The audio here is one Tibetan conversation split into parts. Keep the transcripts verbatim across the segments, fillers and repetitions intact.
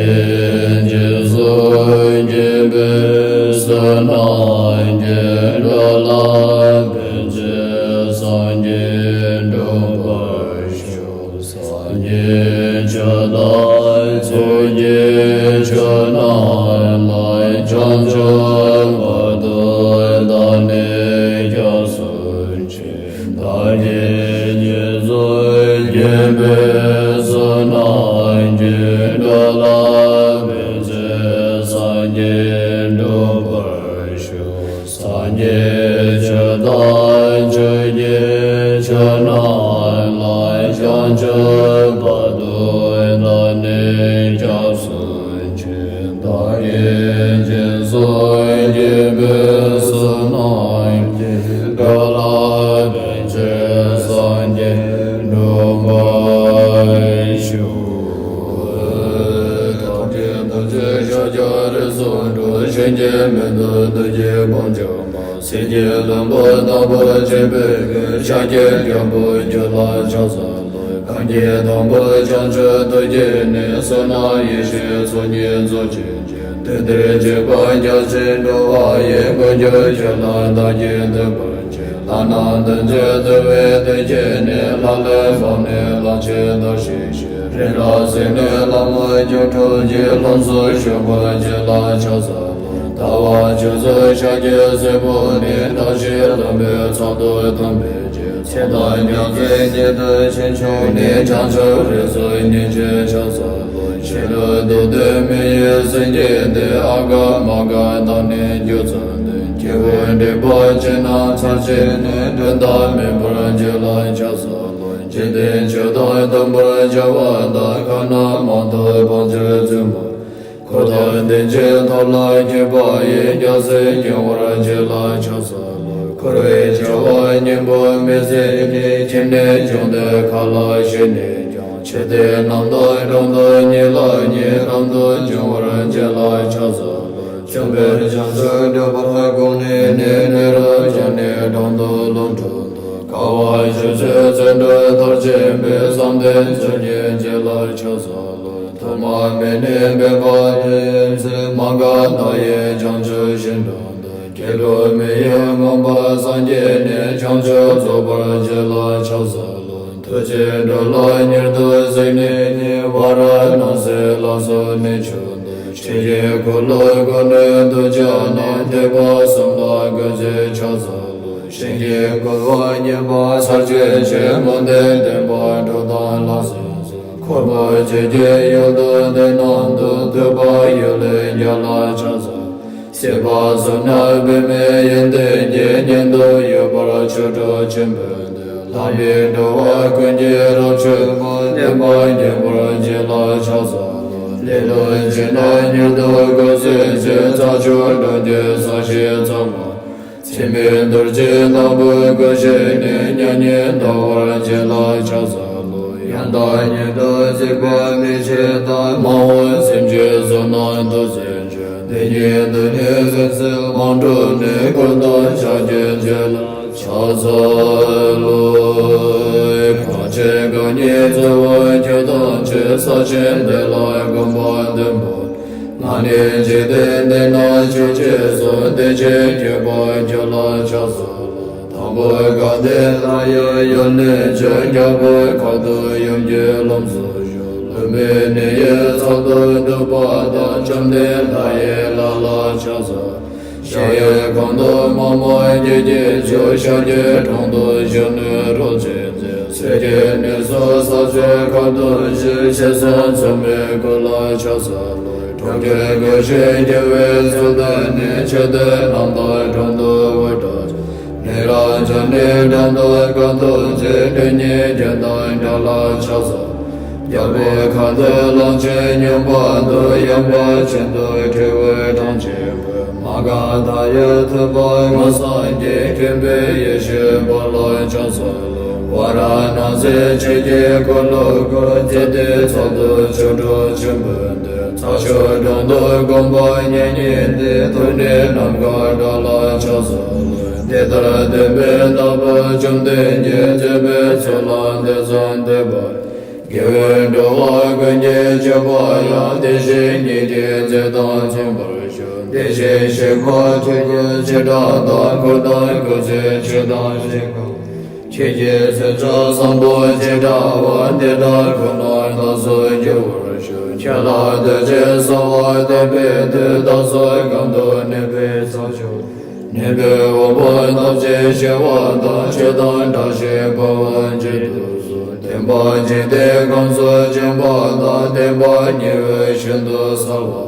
རྗེས་སུ་སྐྱེས་པའི་བསོད་ནམས་ཀྱིས། འགྲོ་ལ་ཕན་ཕྱིར་སངས་རྒྱས་འགྲུབ་པར་ཤོག་སངས་རྒྱས་ཆོས་དང་ཚོགས་ཀྱི་མཆོག་རྣམས་ལ། བྱང་ཆུབ་བར་དུ་བདག་ནི་སྐྱབས་སུ་མཆི། བདག་གིས་རྗེས་སུ་སྐྱེས་པའི་བསོད་ནམས་ཀྱིས། འགྲོ་ལ་ཕན་ཕྱིར་སངས་རྒྱས་འགྲུབ་པར་ཤོག་སངས་རྒྱས་ཆོས་དང་ཆོས་ཀྱི་མཆོག་རྣམས་ལ། བྱང་ཆུབ་བར་དུ་བདག་ནི་སྐྱབས་སུ་མཆི། བདག་གིས་རྗེས་སུ་སྐྱེས་པའི་བསོད་ནམས་ཀྱིས། འགྲོ་ལ་ཕན་ཕྱིར་སངས་རྒྱས་འགྲུབ་པར་ཤོག་ཐམས་ཅད་ཐམས་ཅད་ཤཱཀྱ་རིགས་སུ་འགྲོ། གཞན་གྱིས་མི་ཐུབ་བདུད་ཀྱི་དཔུང་འཇོམས་པ། གསེར་གྱི་ལྷུན་པོ་ལྟ་བུར་བརྗིད་པའི་སྐུ། ཤཱཀྱའི་རྒྱལ་པོ་ཁྱོད་ལ་ཕྱག་འཚལ་ལོ། གང་གིས་དང་པོར་བྱང་ཆུབ་ཐོབ་བགྱིས་ནས། བསོད་ནམས་ཡེ་ཤེས་ཚོགས་གཉིས་རྫོགས་བྱེད་ཅིང་། དེང་འདིར་གྱུར་པ་བརྒྱ་བྱིན་འགྲོ་བ་ཡི། ཀུན་ཁྱོད་ཁྱོད་ལ་བདག་གིས་འདུད་པར་བགྱི། ལྷ་རྣམས་ཐམས་ཅད་འདུལ་བའི་དོན་བགྱིས་ནས། ལྷ་ལས་བབས་ནས་ལྷ་ཆེན་ལྟར་གཤེགས་ཤིང་། རིམ་གྲོ་བརྩེགས་ནས་ལྷ་མོ་སྒྱུ་འཕྲུལ་གྱིས། ལྷུམས་སུ་ཞུགས་པར་བགྱིས་ལ་ཕྱག་འཚལ་ལོ། ཟླ་བ་བཅུ་གསུམ་ཤཱཀྱའི་སྲས་པོ་ནི། བདག་བཞིན་སྟོན་པའི་ཚོགས་དང་ལྡན་པའི་ཚེ་དང་སྐྱབས་གནས་ཉིད་དུ་ཕྱིན་བྱུང་ནས། བྱང་ཆུབ་རིགས་སུ་ཉེར་གཅིག་ཕྱག་འཚལ་ལོ། ཞིང་རྡུལ་དུ་ལྡན་མི་ཡི་སེང་གེ་འདི། ཨ་ག་མ་ག་དང་ནི་རྒྱུ་ཚང་སྟེ། སྐྱེ་བོ་འདྲེན་པ་ཅན་རྣམས་ཚར་བཅད་ནས། འགྲན་ཟླ་མེད་པར་བགྱིས་ལ་ཕྱག་འཚལ་ལོ། འཇིག་རྟེན་ཆོས་དང་མཐུན་པར་བྱ་བ་དང་། ཁམས་རྣམས་མང་དུ་སྤངས་ཕྱིར་བཙུན་མོ། འཁོར་དང་ལྡན་ཅིང་ཐབས་ལ་མཁས་པ་ཡིས། རྒྱལ་སྲིད་སྐྱོང་བར་བགྱིས་ལ་ཕྱག་འཚལ་ལོ། འཁོར་བའི་བྱ་བ་གཉེན་པོ་མི་བཟད་ནས། ཁྱིམ་ནས་བྱུང་སྟེ་མཁའ་ལ་གཤེགས་ནས་ཀྱང་། འཆི་ལྟས་རྣམས་དང་གྲོང་དུ་ཉིད་ལ་ཉེ། རབ་ཏུ་འབྱུང་བར་བགྱིས་ལ་ཕྱག་འཚལ་ལོ། འཇམ་དཔལ་བྱང་ཆུབ་སྒྲུབ་པར་དགོངས་ནས་ནི། དེ་རུ་བྱོན་ནས་གྲོང་དུ་ལོངས་སྤྲུལ་ཏོ། དཀའ་བ་ཞི་སོན་བརྩོན་འགྲུས་མཐར་ཕྱིན་པའི། བསམ་གཏན་ཚུལ་བཞིན་བགྱིས་ལ་ཕྱག་འཚལ་ལོ། ཐོག་མ་མེད་ནས་འཕོས་པ་དེ་ཡི་ཚེ། མ་ག་དྷ་ཡི་བྱང་ཆུབ་ཤིང་དྲུང་དུ། སྐྱེ་འགྲོ་མི་ཡི་མངོན་པར་སངས་རྒྱས་ནས། བྱང་ཆུབ་རྫོགས་པར་བགྱིས་ལ་ཕྱག་འཚལ་ལོ། ཐུགས་རྗེས་འགྲོ་ལ་མྱུར་དུ་གཟིགས་ནས་ནི། ཝཱ་ར་ཎཱ་སིའི་ལམ་སྲོལ་ནས་བྱོན་ཏོ། ཆོས་ཀྱི་འཁོར་ལོ་ཀུན་ནས་འདུ་བྱས་ནས། ཐེག་པ་གསུམ་ལ་གུས་བརྩི་ཕྱག་འཚལ་ལོ། ཞིང་གི་བཀོད་པ་བརྙེས་པ་ཚར་བཅད་ཕྱིར། མུན་ལྡན་སྟོན་པ་གྲུབ་དང་ལམ་སྲོལ་འཁོར་བོ་ཆོས་ཀྱི་ཡུལ་དུ་འདི་སྣང་དུ། ཐུབ་པ་ཡུལ་ལས་རྒྱལ་ལ་ཕྱག་འཚལ། སྲིད་པ་གསུམ་ན་པདྨའི་ཡོན་ཏན་གྱིས། མཉན་དུ་ཡོད་པར་ཆོ་འཕྲུལ་ཆེན་པོ་འདི། ལྷག་པའི་འགྲོ་བ་ཀུན་གྱི་རབ་མཆོད་པ། བདེན་པ་རྒྱས་པར་བགྱིས་ལ་ཕྱག་འཚལ་ལོ། ལེགས་ལྡན་ཕྱི་ནང་མྱུར་དུ་གུས་བརྩི་ཕྱིར། རྩྭ་མཆོག་སྒྲོམ་གྱི་ས་གཞི་ཚང་བ། ཚད་མེད་རྡོ་རྗེ་ལྟ་བུར་གུས་ཕྱིར་ནི། མྱ་ངན་འདའ་བར་བགྱིས་ལ་ཕྱག་འཚལ་ལོ། ཡང་དག་ཉིད་དུ་གཟིགས་པ་མི་ཕྱེད་དང་། མ་འོངས་སེམས་ཅན་བསོད་ནམས་ཐོབ་ཚུལ་འབྱོན། དེ་ཉིད་དུ་ནི་སེམས་ཅན་མང་འགྲུབ་ནས། ཀུན་ཏུ་ཕྱག་རྒྱའི་རྗེས་ལ་ཕྱག་འཚལ་ལོ། གང་ཕྱིར་གང་ཉིད་བརྩེ་བས་ཁྱབ་བདག་ཅིང་། ས་ཆེན་འདི་ལ་གོམ་པ་བདུན་པོ། ང་ནི་འཇིག་རྟེན་འདི་ན་བྱོན་ཅེས་སོ། དེ་ཕྱིར་ཁྱད་པར་ཁྱོད་ལ་ཕྱག་འཚལ་ལོ། དང་པོ་དགའ་ལྡན་ལྷ་ཡི་ཡུལ་ནས་བྱོན། རྒྱལ་པོའི་ཁབ་ཏུ་ཡུམ་གྱི་ལྷུམས་སུ་ཞུགས། ལྷུམས་པའི་གནས་ཡི་ཚབ་ཏུ་འདུག་པ་དང་། བཅོམ་ལྡན་ལྷ་ཡི་ལྷ་ལ་ཕྱག་འཚལ། ཞིང་ཡི་ཁམས་དུ་མ་མོ་རྒྱལ་གྱི་མཆོག་ཤཱཀྱའི་གྲོང་དུ་བཞུགས་ནས་རོལ་ཅིང་མཛེས། གསེར་གྱི་ནུས་སུ་ས་ཆུ་ཁ་དོག་བཞི། ཞེས་སོགས་མཚུངས་མེད་སྐུ་ལ་ཕྱག་འཚལ་ལོ། གྲོང་ཁྱེར་བཀོད་ཅིང་རྒྱལ་བའི་ཚུལ་བསྟན་ནས། ཆོས་སྡེ་རྣམ་དག་གྲོང་དུ་དབུ་སྐྲ། ནཻ་རཉྫ་ནའི་འགྲམ་དུ་སྐུ་མདོག་མཛེས། སྤྲིན་གཉིས་རྒྱན་དང་འདྲ་ལ་ཕྱག་འཚལ། རྒྱལ་པོའི་ཁབ་ཏུ་གླང་ཆེན་སྙིང་པོ་འདུ། ཡངས་པ་ཅན་དུ་ཁྲོ་བོའི་གྲངས་ཀྱིས་འོད། མ་ག་དྷ་ཡི་ཐུབ་པ་མངོན་སངས་རྒྱས། མཁྱེན་པའི་ཡེ་ཤེས་འབར་ལ་ཕྱག་འཚལ་ལོ། ཝཱ་ར་ཎཱ་སིའི་ཆོས་ཀྱི་འཁོར་ལོ་བསྐོར། མཛེས་པའི་ཚལ་དུ་ཆོ་འཕྲུལ་ཆེན་པོ་འདི། ཚ་ཤོག་གྲོང་དུ་གོམ་པ་མཉམ་ཉིད་དེ། ཐུགས་ནི་ནམ་མཁའ་འདྲ་ལ་ཕྱག་འཚལ་ལོ། འདི་ལྟར་བསྟན་པའི་བདག་པོ་བཅོམ་ལྡན་གྱིས། མཛད་པའི་ཚུལ་ལ་དེ་ཙམ་དད་པ། དགེ་བའི་སྒྲུབ་པ་ཀུན་གྱི་མཆོད་པ་ཡང་། དེ་བཞིན་ཉིད་ཀྱི་ཚེ་དང་མཚུངས་པར་ཤོག་དེ་བཞིན་གཤེགས་པ་ཆོས་ཀྱི་བྱེ་བྲག་དང་། འཁོར་དང་འཁོར་ཚེ་ཆོས་དང་བཅས་པ། ཆོས་ཀྱི་ཚེ་སྲོག་བཟང་པོ་ཅི་འདྲ་བ། དེ་དག་ཀུན་ལ་རྟག་ཏུ་འགྱུར་བར་ཤོག་ཁྱེད་ལ་ཐུགས་རྗེས་གསོལ་བ་འདེབས་པའི་མཐུས། བདག་སོགས་གང་དུ་གནས་པའི་ས་ཕྱོགས། གནས་པའི་འོག་པོ་ཐམས་ཅད་ཞི་བ་དང་། ཆོས་དང་བཀྲ་ཤིས་འབར་བར་བགྱིད་དུ་གསོལ། བདེན་པ་ཅི་སྟེ་གང་སུ་བྱོན་པ་དང་། བདེན་པ་ཉེ་བའི་ཞིང་དུ་གསལ་བ།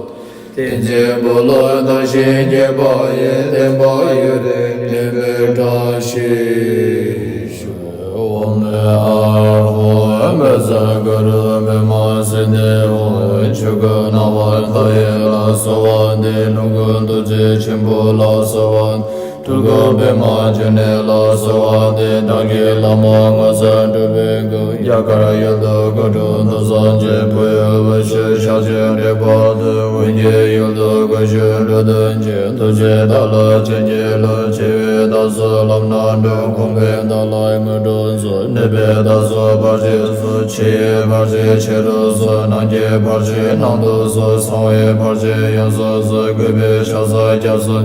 དེ་ཚེ་བོད་ལ་དར་ཞིང་རྒྱས་པ་ཡི། བསྟན་པ་ཡུན་རིང་གནས་པའི་བཀྲ་ཤིས་ཤོག་ཨོཾ་ཨཱཿཧཱུྃ་བཛྲ་གུ་རུ་པདྨ་སིདྡྷི་ཧཱུྃ། ཆོས་སྐུ་སྣང་བ་མཐའ་ཡས་ལ་གསོལ་བ་འདེབས། ལོངས་སྐུ་ཐུགས་རྗེ་ཆེན་པོ་ལ་གསོལ་བ། སྤྲུལ་སྐུ་པདྨ་འབྱུང་གནས་ལ་གསོལ་བ་འདེབས། བདག་གི་བླ་མ་ངོ་མཚར་སྤྲུལ་པའི་སྐུ། རྒྱ་གར་ཡུལ་དུ་སྐུ་འཁྲུངས་ཐུགས་བསམ་བཞེས། བོད་ཡུལ་བོད་ཆུ་ཤར་ཕྱོགས་འབྲས་སྤུངས་དུ། དབུས་འགྱུར་ཡུལ་དུ་སྐུ་བཞུགས་འགྲོ་དོན་ཆེན། ཐུགས་རྗེ་བདག་ལ་བྱིན་གྱིས་རློབས། ཆེ་བའི་བདག་སོགས་ལམ་སྣ་དྲོངས། དགོངས་པས་བདག་ལ་དངོས་གྲུབ་སྩོལ། ནུས་པས་བདག་སོགས་བར་ཆད་སོལ། ཆེ་ཡི་བར་ཆད་ཆེ་རུ་སོལ། ནང་གི་བར་ཆད་ནང་དུ་སོལ། གསང་བའི་བར་ཆད་ཡོངས་སུ་སོལ། གུས་པས་ཕྱག་འཚལ་སྐྱབས་སུ།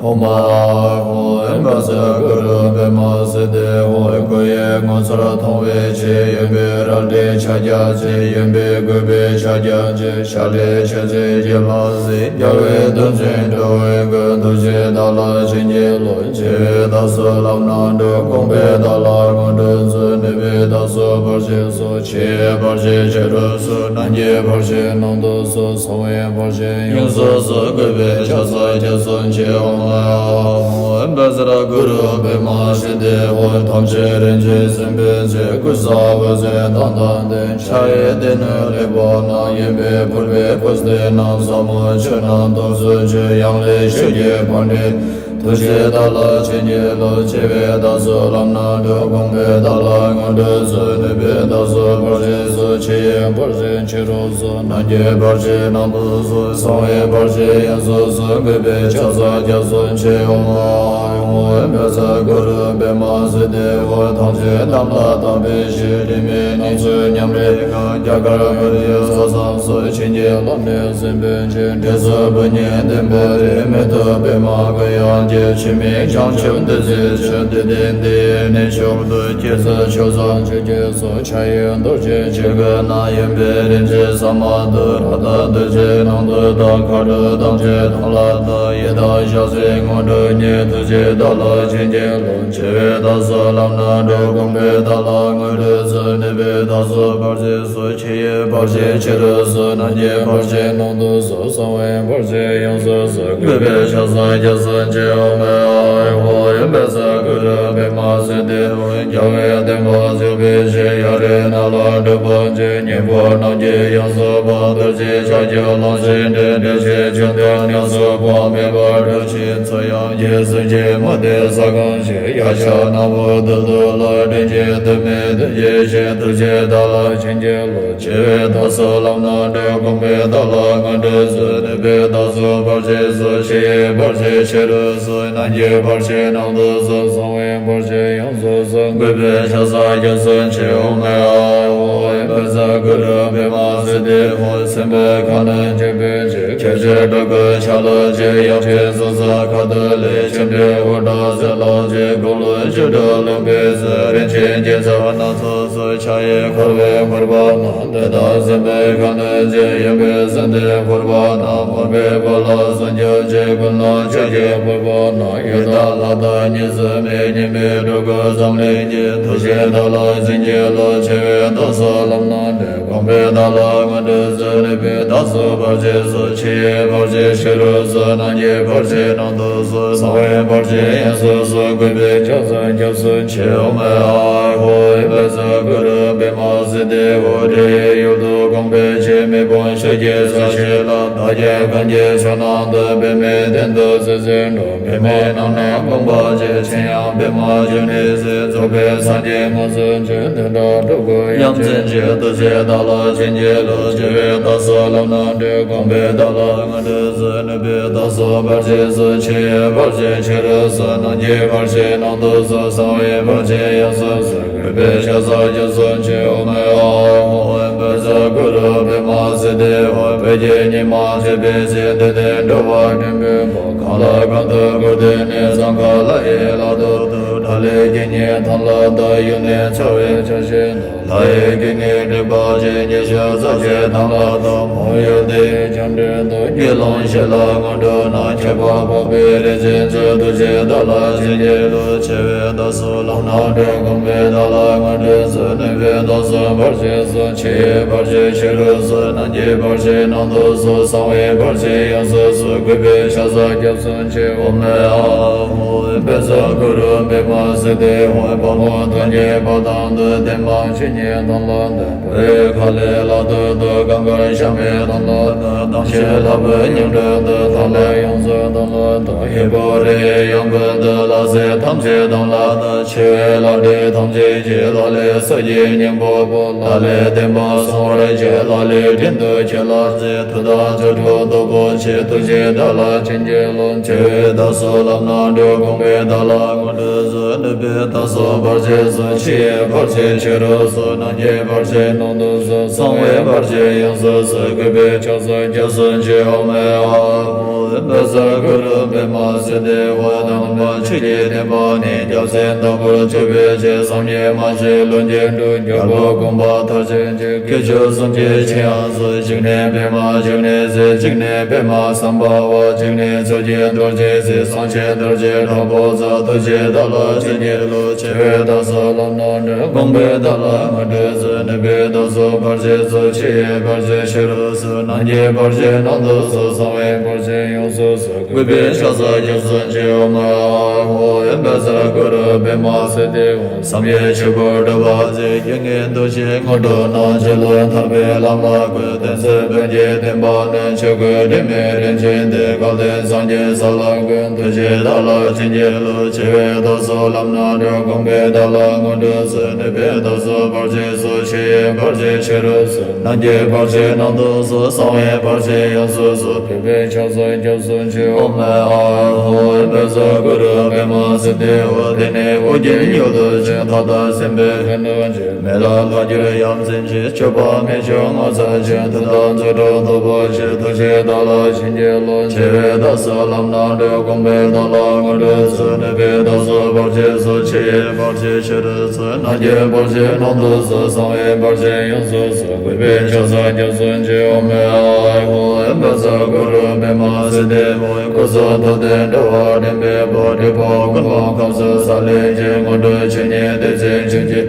ཨོཾ་ཨཱཿཧཱུྃ་བཛྲ་གུ་རུ་པདྨ་སིདྡྷི་ཧཱུྃ། སྐུ་ཡི་ངོ་མཚར་མཐོང་བའི་ཕྱིར། གཡོན་པས་རལ་གྲི་ཕྱག་རྒྱ་བྱིན། གཡོན་པས་གུས་པས་ཕྱག་རྒྱ་བྱིན། ཕྱག་ལས་མཆོག་སྦྱིན་གྱི་ལྷ་གཟིགས། རྒྱལ་བའི་གདུང་བརྒྱུད་འགྲོ་བའི་མགོན། ཐུགས་རྗེས་བདག་ལ་བྱིན་གྱིས་རློབས། ཆེ་བའི་བདག་སོགས་ལམ་སྣ་དྲོངས། དགོངས་པས་བདག་ལ་དངོས་གྲུབ་སྩོལ། ནུས་པས་བདག་སོགས་བར་ཆད་སོལ། ཆེ་བའི་བར་ཆད་ཆེ་རུ་སོལ། ནང་གི་བར་ཆད་ནང་དུ་སོལ། གསང་བའི་བར་ཆད་ཡོངས་སུ་སོལ། གུས་པས་ཕྱག་འཚལ་སྐྱབས་སུ་མཆི། ཨོཾ་ཨཱཿཧཱུྃ་བཛྲ་གུ་རུ་པདྨ་སིདྡྷི་ཧཱུྃ། ཐམས་ཅད་རིན་ཆེན་སེམས་དཔའི་ཚོགས། ཀུན་བཟང་འོད་ཟེར་མདངས་དང་ལྡན། ཕྱག་གཡས་སྡེ་སྣོད་ཀླད་པ་བསྣམས། གཡོན་པས་ཕུར་པའི་གུ་སྟི་བསྣམས། ཟབ་མོ་ཆོས་རྣམས་ཐོབ་ཚུལ་ཆེ། ཡང་ལེ་ཤོད་ཀྱི་ཕ་འགྲེལ། ཐུགས་རྗེས་བདག་ལ་བྱིན་གྱིས་རློབས། ཆེ་བའི་བདག་སོགས་ལམ་སྣ་དྲོངས། དགོངས་པས་བདག་ལ་དངོས་གྲུབ་སྩོལ། ནུས་པས་བདག་སོགས་བར་ཆད་སོལ། ཆེ་ཡི་བར་ཆད་ཆེ་རུ་སོལ། ནང་གི་བར་ཆད་ནང་དུ་སོལ། གསང་བའི་བར་ཆད་ཡོངས་སུ་སོལ། གུས་པས་ཕྱག་འཚལ་སྐྱབས་སུ་མཆི། ཨོཾ་ཨཱཿཧཱུྃ་བཛྲ་གུ་རུ་པདྨ་སིདྡྷི་ཧཱུྃ། ཐམས་ཅད་དམ་ལ་བཏགས་པའི་ཕྱིར། དྲི་མེད་སྣང་ཚུལ་ཉམས་རེ་དགའ། རྒྱ་གར་བོད་ཡུལ་ས་མཚམས་སུ། བྱིན་གྱིས་བརླབས་ནས་གསོན་པོའི་ཕྱིར། འབྲས་བུ་བུ་ཉིད་བདེན་པར་རེག་མི་ཐུབ་པདྨ་གུ་ཡངས་ཀྱི། ཆོས་མིན་བྱང་ཆུབ་འདི་ཟད་ཕྱིར། འདི་སྟེང་འདི་ཡི་གནས་མཆོག་ཏུ། སྐྱེ་ཚུལ་ཆོས་བཟང་ཆོས་ཀྱི་གཙོ། ཕྱག་གཡས་རྡོ་རྗེ་ཆོས་སྐུ་ན། གཡོན་པས་རིན་ཆེན་ས་མ་ཏི། རཀྟ་རྡོ་རྗེ་ནང་དུ་དག་མཁའ་འགྲོ་ཐམས་ཅད་དམ་ལ་བཏགས། ཡི་དམ་ཞལ་གཟིགས་དངོས་གྲུབ་བརྙེས། ཐུགས་རྗེས་བདག་ལ་བྱིན་གྱིས་རློབས། ཆེ་བའི་བདག་སོགས་ལམ་སྣ་དྲོངས། དགོངས་པས་བདག་ལ་དངོས་གྲུབ་སྩོལ། ནུས་པས་བདག་སོགས་བར་ཆད་སོལ། ཆེ་ཡི་བར་ཆད་ཆེ་རུ་སོལ། ནང་གི་བར་ཆད་ནང་དུ་སོལ། གསང་བའི་བར་ཆད་ཡོངས་སུ་སོལ། གུས་པས་ཕྱག་འཚལ་སྐྱབས་སུ་མཆི། ཨོཾ་ཨཱཿཧཱུྃ་བཛྲ་གུ་རུ་པདྨ་སིདྡྷི་ཧཱུྃ། རྒྱལ་བའི་བསྟན་པ་འཇུག་པའི་ཕྱིར། གཡའ་རིའི་ནང་ལ་སྒྲུབ་པར་བྱོན། སྙིང་པོ་རྣམས་ཀྱི་ཡང་སོས་པ། རྡོ་རྗེ་ཕྱག་རྒྱ་གླང་ཆེན་འགྲན། བདེ་གཤེགས་ཆོས་འདི་ཉམས་སུ་བབ། མེ་འབར་གྲུ་བཞིའི་ཚོགས་དབྱངས་ཀྱིས། གསོན་ཅིང་མུ་སྟེགས་ས་གང་ཞིག། གཡའ་ཤ་ནག་པོ་རྡུལ་དུ་བརླག། དྲིན་ཅན་དུ་མས་དུས་ཀྱི་ཕྱིར། ཐུགས་རྗེས་བདག་ལ་བྱིན་གྱིས་རློབས། ཆེ་བའི་བདག་སོགས་ལམ་སྣ་དྲོངས། དགོངས་པས་བདག་ལ་དངོས་གྲུབ་སྩོལ། ནུས་པས་བདག་སོགས་བར་ཆད་སོལ། ཆེ་ཡི་བར་ཆད་ཆེ་རུ་སོལ། ནང་གི་བར་ཆད་ནང་དུ་སོལ། གསང་བའི་བར་ཆད་ཡོངས་སུ་སོལ། གུས་པས་ཕྱག་འཚལ་སྐྱབས་སུ་མཆི། ཨོཾ་ཨཱཿཧཱུྃ་བཛྲ་གུ་རུ་པདྨ་སིདྡྷི་ཧཱུྃ། སྲིན་པོའི་ཁ་གནོན་བྱེད་པའི་ཕྱིར། ཁྱེད་ཕྱིར་འགྲོ་ཀུན་ཆ་ལུགས་གཅིག། ཡང་ཕྱིར་སོ་སོར་ཁ་ཐུག་ལེགས། ཆེམ་དྲེད་འུར་སྒྲོག་ཟིལ་གློག་གཅིག། དགུང་ལོ་བཅུ་དྲུག་ལོན་པའི་ཚེ། རིན་ཆེན་རྒྱན་ཆ་སྣ་ཚོགས་སོགས། ཕྱག་གཡས་འཁོར་བའི་འཁོར་པ་ན། འདི་དག་སྲིན་པོའི་ཁ་གནོན་གཅིག། གཡོན་པས་སྲིན་པོའི་འཁོར་པ་ན། མོར་པའི་སྦོ་ལོགས་སུན་འབྱིན་གཅིག། ཀུན་སློང་ཆགས་ཀྱི་འཁོར་པ་ན། ཡི་དྭགས་ལྷ་དང་གཉིས་སུ་མེད། གཉིས་མེད་འགྲོ་ཀུན་འཛམ་གླིང་གཉིས། ཐུགས་རྗེས་བདག་ལ་བྱིན་གྱིས་རློབས། ཆེ་བའི་བདག་སོགས་ལམ་སྣ་དྲོངས། དགོངས་པས་བདག་ལ་དངོས་གྲུབ་སྩོལ། ནུས་པས་བདག་སོགས་བར་ཆད་སོལ། ཆེ་ཡི་བར་ཆད་ཆེ་རུ་སོལ། ནང་གི་བར་ཆད་ནང་དུ་སོལ། གསང་བའི་བར་ཆད་ཡོངས་སུ་སོལ། གུས་པས་ཕྱག་འཚལ་སྐྱབས་སུ་མཆི། ཨོཾ་ཨཱཿཧཱུྃ་བཛྲ་གུ་རུ་པདྨ་སིདྡྷི་ཧཱུྃ། འདྲེ་ཡི་ཡུལ་དུ་དགོངས་པའི་ཕྱིར། མི་ཕམ་ཆོས་ཀྱི་ས་གཞི་ལ། ཀྱེ་གང་གི་ཕྱོགས་རྣམས་སུ། པདྨའི་སྟེང་དུ་སིལ་སིལ་འགྲོ། པདྨོ་རྣམས་ནི་བཀང་བར་བགྱི། ཕྱིར་ཡང་པདྨ་འབྱུང་གནས་སུ། རྫོགས་པའི་སངས་རྒྱས་དངོས་སུ་མཆི། དེ་འདྲ་སྤྲུལ་སྐུ་ཡ་མཚན་ཆེ། ཐུགས་རྗེས་བདག་ལ་བྱིན་གྱིས་རློབས། ཆེ་བའི་བདག་སོགས་ལམ་སྣ་དྲོད། དགོངས་པས་བདག་ལ་མངོན་སྤྲོད་མཛོད། ནུས་པས་བདག་སོགས་བར་ཆད་སོལ། ཆེ་ཡང་བར་ཆད་ཆེ་རུ་སོལ། རྣམས་ཀྱི་བར་ཆད་རྣམས་སྟོངས་སོལ། གསང་བའི་བར་ཆད་ཡོངས་སུ་སོལ། གུས་པས་ཕྱག་འཚལ་སྐྱབས་སུ་མཆི། ཨོཾ་ཨཱཿཧཱུྃ། བཛྲ་གུ་རུ་པདྨ་སིདྡྷི་ཧཱུྃ། བོད་ཀྱི་ཉི་མ་བྱེད་པའི་ཚེ། བདུད་འདུལ་འགྲོ་བ་འདྲེན་པའི་བུ། གང་ལ་གང་དུ་བཀུར་སྟི་ནས། ཙོང་ཁ་ལ་ཡི་ལག་ཏུ་གཏོགས། དགྲ་ལྷའི་དགེ་བསྙེན་དམ་ལ་བཏགས། ཡུལ་ནི་ཚ་བའི་ཆར་ཞིག་ན། ལྷ་ཡི་དགེ་བསྙེན་སྒྲིབ་པ་ཆེ། ཉེ་ཞའི་ཚ་གྱང་དམ་ལ་བཏགས། མོ་ཡུལ་དེ་ཡི་བྱང་འདྲེན་དུ། དགེ་སློང་བཞི་ལ་སྔོན་འགྲོ་ན། ཁྱབ་པ་འཕགས་པའི་རིག་འཛིན་མཛོད། ཐུགས་རྗེས་བདག་ལ་བྱིན་གྱིས་རློབས། ཆེ་བའི་བདག་སོགས་ལམ་སྣ་དྲོད། དགོངས་པས་བདག་ལ་མངོན་སྤྲོད་མཛོད། ནུས་པས་བདག་སོགས་བར་ཆད་སོལ། ཆེ་ཡང་བར་ཆད་ཆེ་རུ་སོལ། རྣམས་ཀྱི་བར་ཆད་རྣམས་སྟོངས་སོལ། གསང་བའི་བར་ཆད་ཡོངས་སུ་སོལ། གུས་པས་ཕྱག་འཚལ་སྐྱབས་སུ་མཆི། ཨོཾ་ཨཱཿཧཱུྃ། བཛྲ་གུ་རུ་པདྨ་སིདྡྷི་ཧཱུྃ། དཔའ་མོ་ཐང་གི་བ་དན་དུ། བདེ་མ་བྱེད་ཉིད་དམ་ལ་བཏགས། བོད་ཁ་ལས་ལག་ཏུ་གཏོགས། གངས་དཀར་ཤ་མེད་དམ་ལ་བཏགས། དམ་ཞིང་ལྷ་བུ་མྱང་གྲོལ་དུ། ཐང་ལྷ་ཡོངས་སུ་དམ་ལ་བཏགས། ཧས་པོ་རི་ཡི་ཡང་ཀུན་དུ། ལྷ་སྲིན་ཐམས་ཅད་དམ་ལ་བཏགས། ཆེ་བའི་ལྷ་འདྲེ་ཐམས་ཅད་ཀྱིས། ལྷ་ལས་སྲོག་གི་སྙིང་པོ་ཕོག། ལྷ་ལས་བསྟན་པ་སྲུང་བར་བྱེད། ལྷ་ལས་དྲིན་དུ་ཁྱེད་ལ་བརྩེ། མཐུ་དང་མཛའ་གྲོགས་སྟོབས་པོ་ཆེ། ཐུགས་རྗེས་བདག་ལ་བྱིན་གྱིས་རློབས། ཆེ་བའི་བདག་སོགས་ལམ་སྣ་དྲོད། དགོངས་པས་བདག་ལ་མངོན་སྤྲོད་མཛོད། ནུས་པས་བདག་སོགས་བར་ཆད་སོལ། ཆེ་ཡང་བར་ཆད་ཆེ་རུ་སོལ། རྣམས་ཀྱི་བར་ཆད་རྣམས་སྟོངས་སོལ། གསང་བའི་བར་ཆད་ཡོངས་སུ་སོལ། གུས་པས་ཕྱག་འཚལ་སྐྱབས་སུ་མཆི། ཨོཾ་ཨཱཿཧཱུྃ། བཛྲ་གུ་རུ་པདྨ་སིདྡྷི་ཧཱུྃ། དམ་པ་ཆོས་ཀྱི་བསྟན་པ་ནི། སྐྱབས་སེམས་དམ་པོར་གྱུར་པའི་ཕྱིར། བསམ་ཡས་མ་བྱས་ལྷུན་གྱིས་གྲུབ། རྒྱལ་པོ་དགོངས་པ་མཐར་ཕྱིན་ཕྱིར། སྐྱེས་མཆོག་གསུམ་གྱི་ཆོས་དབྱིངས་སུ། གཅིག་ནི་པདྨ་འབྱུང་གནས་ཟེར། གཅིག་ནི་པདྨ་སམྦྷ་ཝ། གཅིག་ནི་མཚོ་སྐྱེས་རྡོ་རྗེ་ཟེར། གསང་ཆེན་རྡོ་རྗེ་དྲག་པོ་རྩལ། ཐུགས་རྗེས་བདག་ལ་བྱིན་གྱིས་རློབས། ཆེ་བའི་བདག་སོགས་ལམ་སྣ་དྲོད། དགོངས་པས་བདག་ལ་མངོན་སྤྲོད་མཛོད། ནུས་པས་བདག་སོགས་བར་ཆད་སོལ། ཆེ་ཡང་བར་ཆད་ཆེ་རུ་སོལ། རྣམས་ཀྱི་བར་ཆད་རྣམས་སྟོངས་སོལ། གསང་བའི་བར་ཆད་ཡོངས་སུ་སོལ། གུས་པས་ཕྱག་འཚལ་སྐྱབས་སུ་མཆི། ཨོཾ་ཨཱཿཧཱུྃ། བཛྲ་གུ་རུ་པདྨ་སིདྡྷི་ཧཱུྃ། བསམ་ཡས་ཆོས་སྐུ་གྲུབ་པ་མཛད། རྒྱལ་བསྟན་རྡོ་རྗེའི་དངོས་གྲུབ་གནང་། ཆོས་ལུགས་ཐར་པའི་བླ་མ་བཀུར། བསྟན་སྲིད་བོད་ཀྱི་བསྟན་པ་བསྣན། ཆོས་སྐུ་དྲི་མེད་རིན་ཆེན་གདན། སྐལ་ལྡན་སངས་རྒྱས་ས་ལ་ཀུན། ཐུགས་རྗེས་བདག་ལ་བྱིན་གྱིས་རློབས། ཆེ་བའི་བདག་སོགས་ལམ་སྣ་དྲོད། དགོངས་པས་བདག་ལ་མངོན་སྤྲོད་མཛོད། ནུས་པས་བདག་སོགས་བར་ཆད་སོལ། ཆེ་ཡང་བར་ཆད་ཆེ་རུ་སོལ། རྣམས་ཀྱི་བར་ཆད་རྣམས་སྟོངས་སོལ། གསང་བའི་བར་ཆད་ཡོངས་སུ་སོལ། གུས་པས་ཕྱག་འཚལ་སྐྱབས་སུ་མཆི། ཨོཾ་ཨཱཿཧཱུྃ། བཛྲ་གུ་རུ་པདྨ་སིདྡྷི་ཧཱུྃ། དེ་ནས་ཨོ་རྒྱན་ཡུལ་དུ་བྱོན། ཐབས་དང་སེམས་དཔའི་ལྷན་དུ་བྱོན། མེ་ལྷ་ལྷ་གྱུར་ཡ་མཚན་ཆེ། མཆོད་པ་མི་བསྐྱོད་ངོ་མཚར་ཆེ། མཐུ་དང་མཛའ་གྲོགས་སྟོབས་པོ་ཆེ། ཐུགས་རྗེས་བདག་ལ་བྱིན་གྱིས་རློབས། ཆེ་བའི་བདག་སོགས་ལམ་སྣ་དྲོད། དགོངས་པས་བདག་ལ་མངོན་སྤྲོད་མཛོད། ནུས་པས་བདག་སོགས་བར་ཆད་སོལ། ཆེ་ཡང་བར་ཆད་ཆེ་རུ་སོལ། རྣམས་ཀྱི་བར་ཆད་རྣམས་སྟོངས་སོལ། གསང་བའི་བར་ཆད་ཡོངས་སུ་སོལ། གུས་པས་ཕྱག་འཚལ་སྐྱབས་སུ་མཆི། ཨོཾ་ཨཱཿཧཱུྃ། བཛྲ་གུ་རུ་པདྨ་སིདྡྷི་ཧཱུྃ། སྐུ་གསུང་ཐུགས་ལྡན་འགྲོ་བ་འདྲེན་པའི་བུ། འབྲས་བུ་ཀུན་སློང་ཁམས་གསུམ་ས་ལེར་མཁྱེན། དངོས་གྲུབ་ཆོས་ཉིད་བདེ་ཆེན་ཆོས་ཀྱི།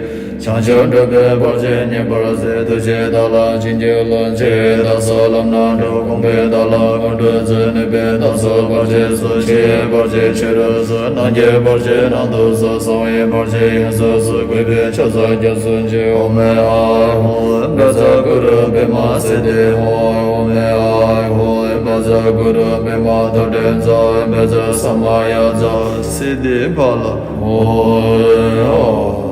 བྱང་ཆུབ་འགྲོ་བའི་བར་ཆད་ཉེ་བར་སེལ། ཐུགས་རྗེས་བདག་ལ་བྱིན་གྱིས་རློབས། ཆེ་བའི་བདག་སོགས་ལམ་སྣ་དྲོད། དགོངས་པས་བདག་ལ་མངོན་སྤྲོད་མཛོད། ནུས་པས་བདག་སོགས་བར་ཆད་སོལ། ཆེ་བའི་བར་ཆད་ཆེ་རུ་སོལ། རྣམས་ཀྱི་བར་ཆད་རྣམས་སྟོངས་སོལ། གསང་བའི་བར་ཆད་ཡོངས་སུ་སོལ། གུས་པས་ཕྱག་འཚལ་སྐྱབས་སུ་མཆི། ཨོཾ་ཨཱཿཧཱུྃ། བཛྲ་གུ་རུ་པདྨ་སིདྡྷི་ཧཱུྃ། ཨོཾ་ཨཱཿཧཱུྃ། བཛྲ་གུ་རུ་པདྨ་ཐོད་ཕྲེང་རྩལ། བཛྲ་ས་མ་ཡ་རྩལ། སིདྡྷི་ཕ་ལ་ཧཱུྃ། ཨོཾ།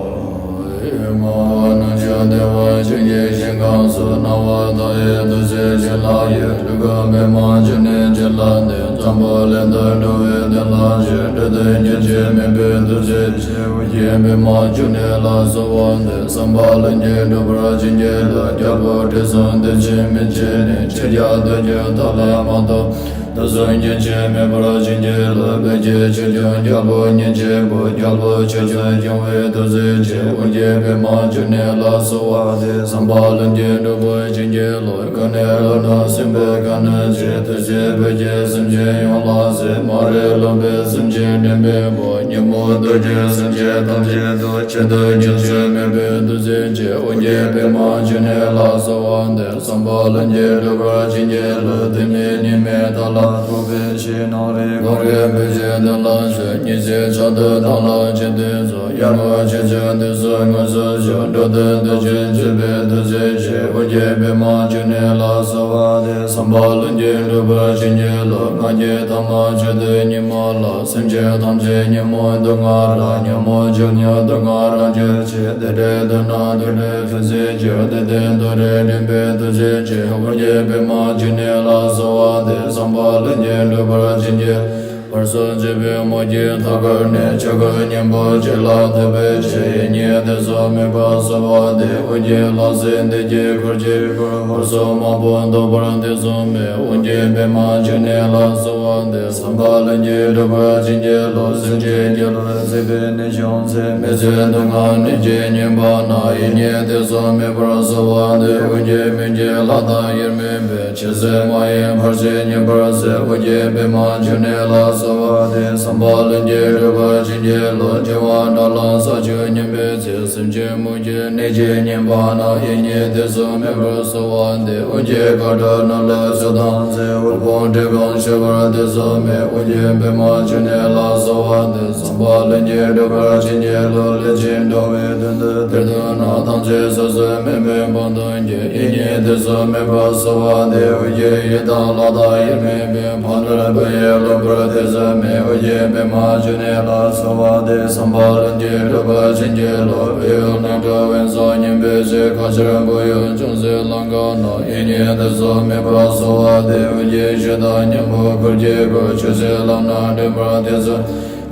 ཨེ་མ་ཧོ། སྣང་ཞིང་བདེ་བ་ཆོས་ཀྱི་ཞིང་ཁམས་སུ། སྣང་བ་མཐའ་ཡས་ཐུགས་རྗེ་ཆེ་ལྷ་ཡི། སྤྲུལ་སྐུ་པདྨ་འབྱུང་གནས་ཆེ་ལྷ་འདི། འཛམ་བུ་གླིང་དུ་འགྲོ་བའི་དོན་ལ་མཆོད། འགྲོ་དོན་རྒྱུན་ཆད་མེད་པའི་ཐུགས་རྗེ་ཆེ། ཨོ་རྒྱན་པདྨ་འབྱུང་གནས་ལ་གསོལ་བ་འདེབས། བསམ་པ་ལྷུན་གྱིས་འགྲུབ་པར་བྱིན་གྱིས་རློབས། རྒྱལ་པོ་ཁྲི་སྲོང་ལྡེ་བཙན་མི་ཕྱེད་ནས། ཕྱི་རྒྱལ་དུ་བྱོན་ཐབས་ལ་མ་ཐོབ། དུག་གསུམ་རྒྱུན་ཆད་མེད་པར་བྱིན་གྱིས་རློབས། བོད་ཀྱི་ཆོས་སྐྱོང་རྒྱལ་པོ་ཉིད་ཆེན་པོ། རྒྱལ་པོ་ཆོས་སྲུང་སྐྱོང་བའི་ཐུགས་རྗེ་ཆེ། ཨོ་རྒྱན་པདྨ་འབྱུང་གནས་ལ་གསོལ་བ་འདེབས། བསམ་པ་ལྷུན་གྱིས་འགྲུབ་པར་བྱིན་གྱིས་རློབས། གང་གནས་ལྷོ་ནུབ་སྲིན་པོའི་ཁ་གནོན་བྱེད། ཐུགས་རྗེས་བོད་ཀྱི་སེམས་ཅན་ཡོངས་ལ་གཟིགས། མ་རིག་ལོག་པའི་སེམས་ཅན་འདྲེན་པའི་བུ། ཉོན་མོངས་གདུལ་བྱའི་སེམས་ཅན་ཐམས་ཅད་དུ། ཆེད་དུ་རྒྱུན་ཆད་མེད་པའི་ཐུགས་རྗེ་ཆེ། ཨོ་རྒྱན་པདྨ་འབྱུང་གནས་ལ་གསོལ་བ་འདེབས། བསམ་པ་ལྷུན་གྱིས་འགྲུབ་པར་བྱིན་གྱིས་རློབས། དུས་མེད་ཉི་མའི་མཐའ་ལ་འཕགས་པའི་ཕྱིར། ནམ་རིང་གངས་རིའི་བུ་གའི་གདན་ལ་བཞུགས། ཉི་ཟེར་ཆར་དུ་དྭངས་ལ་བཅས་ཏེ་སོང་། ཡར་ངོ་ཆོས་སྐྱོང་དུས་སུ་དངོས་སུ་བྱོན། འགྲོ་དོན་དོན་ཆེན་སྤྱོད་པའི་ཐུགས་རྗེ་ཆེ། ཞེས་དབུ་རྒྱན་པདྨ་འབྱུང་གནས་ལ་གསོལ་བ་འདེབས། བསམ་པ་ལྷུན་གྱིས་འགྲུབ་པར་བྱིན་གྱིས་རློབས། ང་རྒྱལ་དང་མ་ཕྱི་དུས་ཉི་མ་ལ། སེམས་ཅན་ཐམས་ཅད་ཉོན་མོངས་སྡུག་བསྔལ་རགས། ཉོན་མོངས་འཇིགས་ཉེན་སྡུག་བསྔལ་རང་གྱུར་ཅིག་དེ་འདྲའི་དུས་ན་ཐུགས་ལས་ཐུགས་བརྩེ་ཆེ། དེ་ལྟར་ཐུགས་རྗེ་འབྲིང་པོས་ཐུགས་རྗེ་ཆེ། དབུ་རྒྱན་པདྨ་འབྱུང་གནས་ལ་གསོལ་བ་འདེབས། བསམ་པ་ལྷུན་གྱིས་འགྲུབ་པར་བྱིན་གྱིས། བར་གསུམ་འབྱེད་པའི་མོ་གི་མཐའ་བསྐོར་ནས། ཆོས་སྐུ་སྙིང་པོ་གཅིག་ལ་ཐིམ་པའི་ཕྱིར། ཡིད་གཉིས་ཐུགས་སུ་དམིགས་པ་གསོལ་བ་འདེབས། དབུ་རྒྱན་ལྷ་སྲིན་སྡེ་བརྒྱད་འཁོར་གྱིས་བསྐོར། འཁོར་སོགས་མང་པོ་བཟློག་པར་ཐེ་ཚོམ་མེད། དབུ་རྒྱན་པདྨ་འབྱུང་གནས་ལ་གསོལ་བ་འདེབས། བསམ་པ་ལྷུན་གྱིས་འགྲུབ་པར་བྱིན་གྱིས་རློབས། སེམས་ཅན་སྐྱེ་བོ་སྲིད་པའི་གནས་བྱུང་ཚེ། མི་བཟོད་སྡུག་བསྔལ་ནད་ཀྱིས་ཉེན་པ་ན། ཡིད་གཉིས་ཐུགས་སུ་དམིགས་པར་གསོལ་བ་འདེབས། དབུ་རྒྱན་མི་བསྐྱོད་ལྷ་དང་དབྱེར་མེད་པའི། ཇི་སྲིད་མ་ཡེངས་བར་ཆད་ཉེན་པར་སེལ། དབུ་རྒྱན་པདྨ་འབྱུང་གནས་ལ་གསོལ་བ་འདེབས། བསམ་པ་ལྷུན་གྱིས་འགྲུབ་པར་བྱིན་གྱིས་རློབས། འབྱུང་བ་དགྲ་ལྷ་ས་བཅུ་ཉམས་པའི་ཚེ། སེམས་ཅན་མུ་གེའི་ནད་ཀྱིས་ཉེན་པ་ན། ཡིད་གཉིས་ཐུགས་སུ་དམིགས་པར་གསོལ་བ་འདེབས། དབུ་རྒྱན་མཁའ་འགྲོ་རྣམས་ལ་གསོལ་དང་མཛད། དབུལ་ཕོངས་འབྲས་སྤུངས་ཞི་བར་ཐེ་ཚོམ་མེད། དབུ་རྒྱན་པདྨ་འབྱུང་གནས་ལ་གསོལ་བ་འདེབས། བསམ་པ་ལྷུན་གྱིས་འགྲུབ་པར་བྱིན་གྱིས་རློབས། ལས་ཅན་འགྲོ་བའི་དོན་དུ་གཏེར་སྟོན་ན། ཐམས་ཅད་སོ་སོའི་དམིགས་མེད་དཔང་དུ་གྱུར། ཡིད་གཉིས་ཐུགས་སུ་དམིགས་པ་གསོལ་བ་འདེབས། དབུ་རྒྱན་ཡི་དམ་ལྷ་དང་དབྱེར་མེད་པའི། ཕ་ནོར་བུ་ཡིས་ལོངས་པར་ཐེ་ཚོམ་མེད། དབུ་རྒྱན་པདྨ་འབྱུང་གནས་ལ་གསོལ་བ་འདེབས། བསམ་པ་ལྷུན་གྱིས་འགྲུབ་པར་བྱིན་གྱིས་རློབས། བོད་ཡུལ་ནང་འགྲོ་བའི་སོགས་ཉིན་པའི་ཚེ། ཁ་ཆར་འབུ་ཡུག་ཅུང་ཟད་ལང་ཀ་ན། ཡིད་གཉིས་ཐུགས་སུ་དམིགས་པ་གསོལ་བ་འདེབས། དབུ་རྒྱན་ཆོས་དང་མཉམ་པོ་འཁོར་གྱིས་བསྐོར། ཆོས་སྲིད་ལམ་སྣ་འདྲེན་པར་ཐེ་ཚོམ།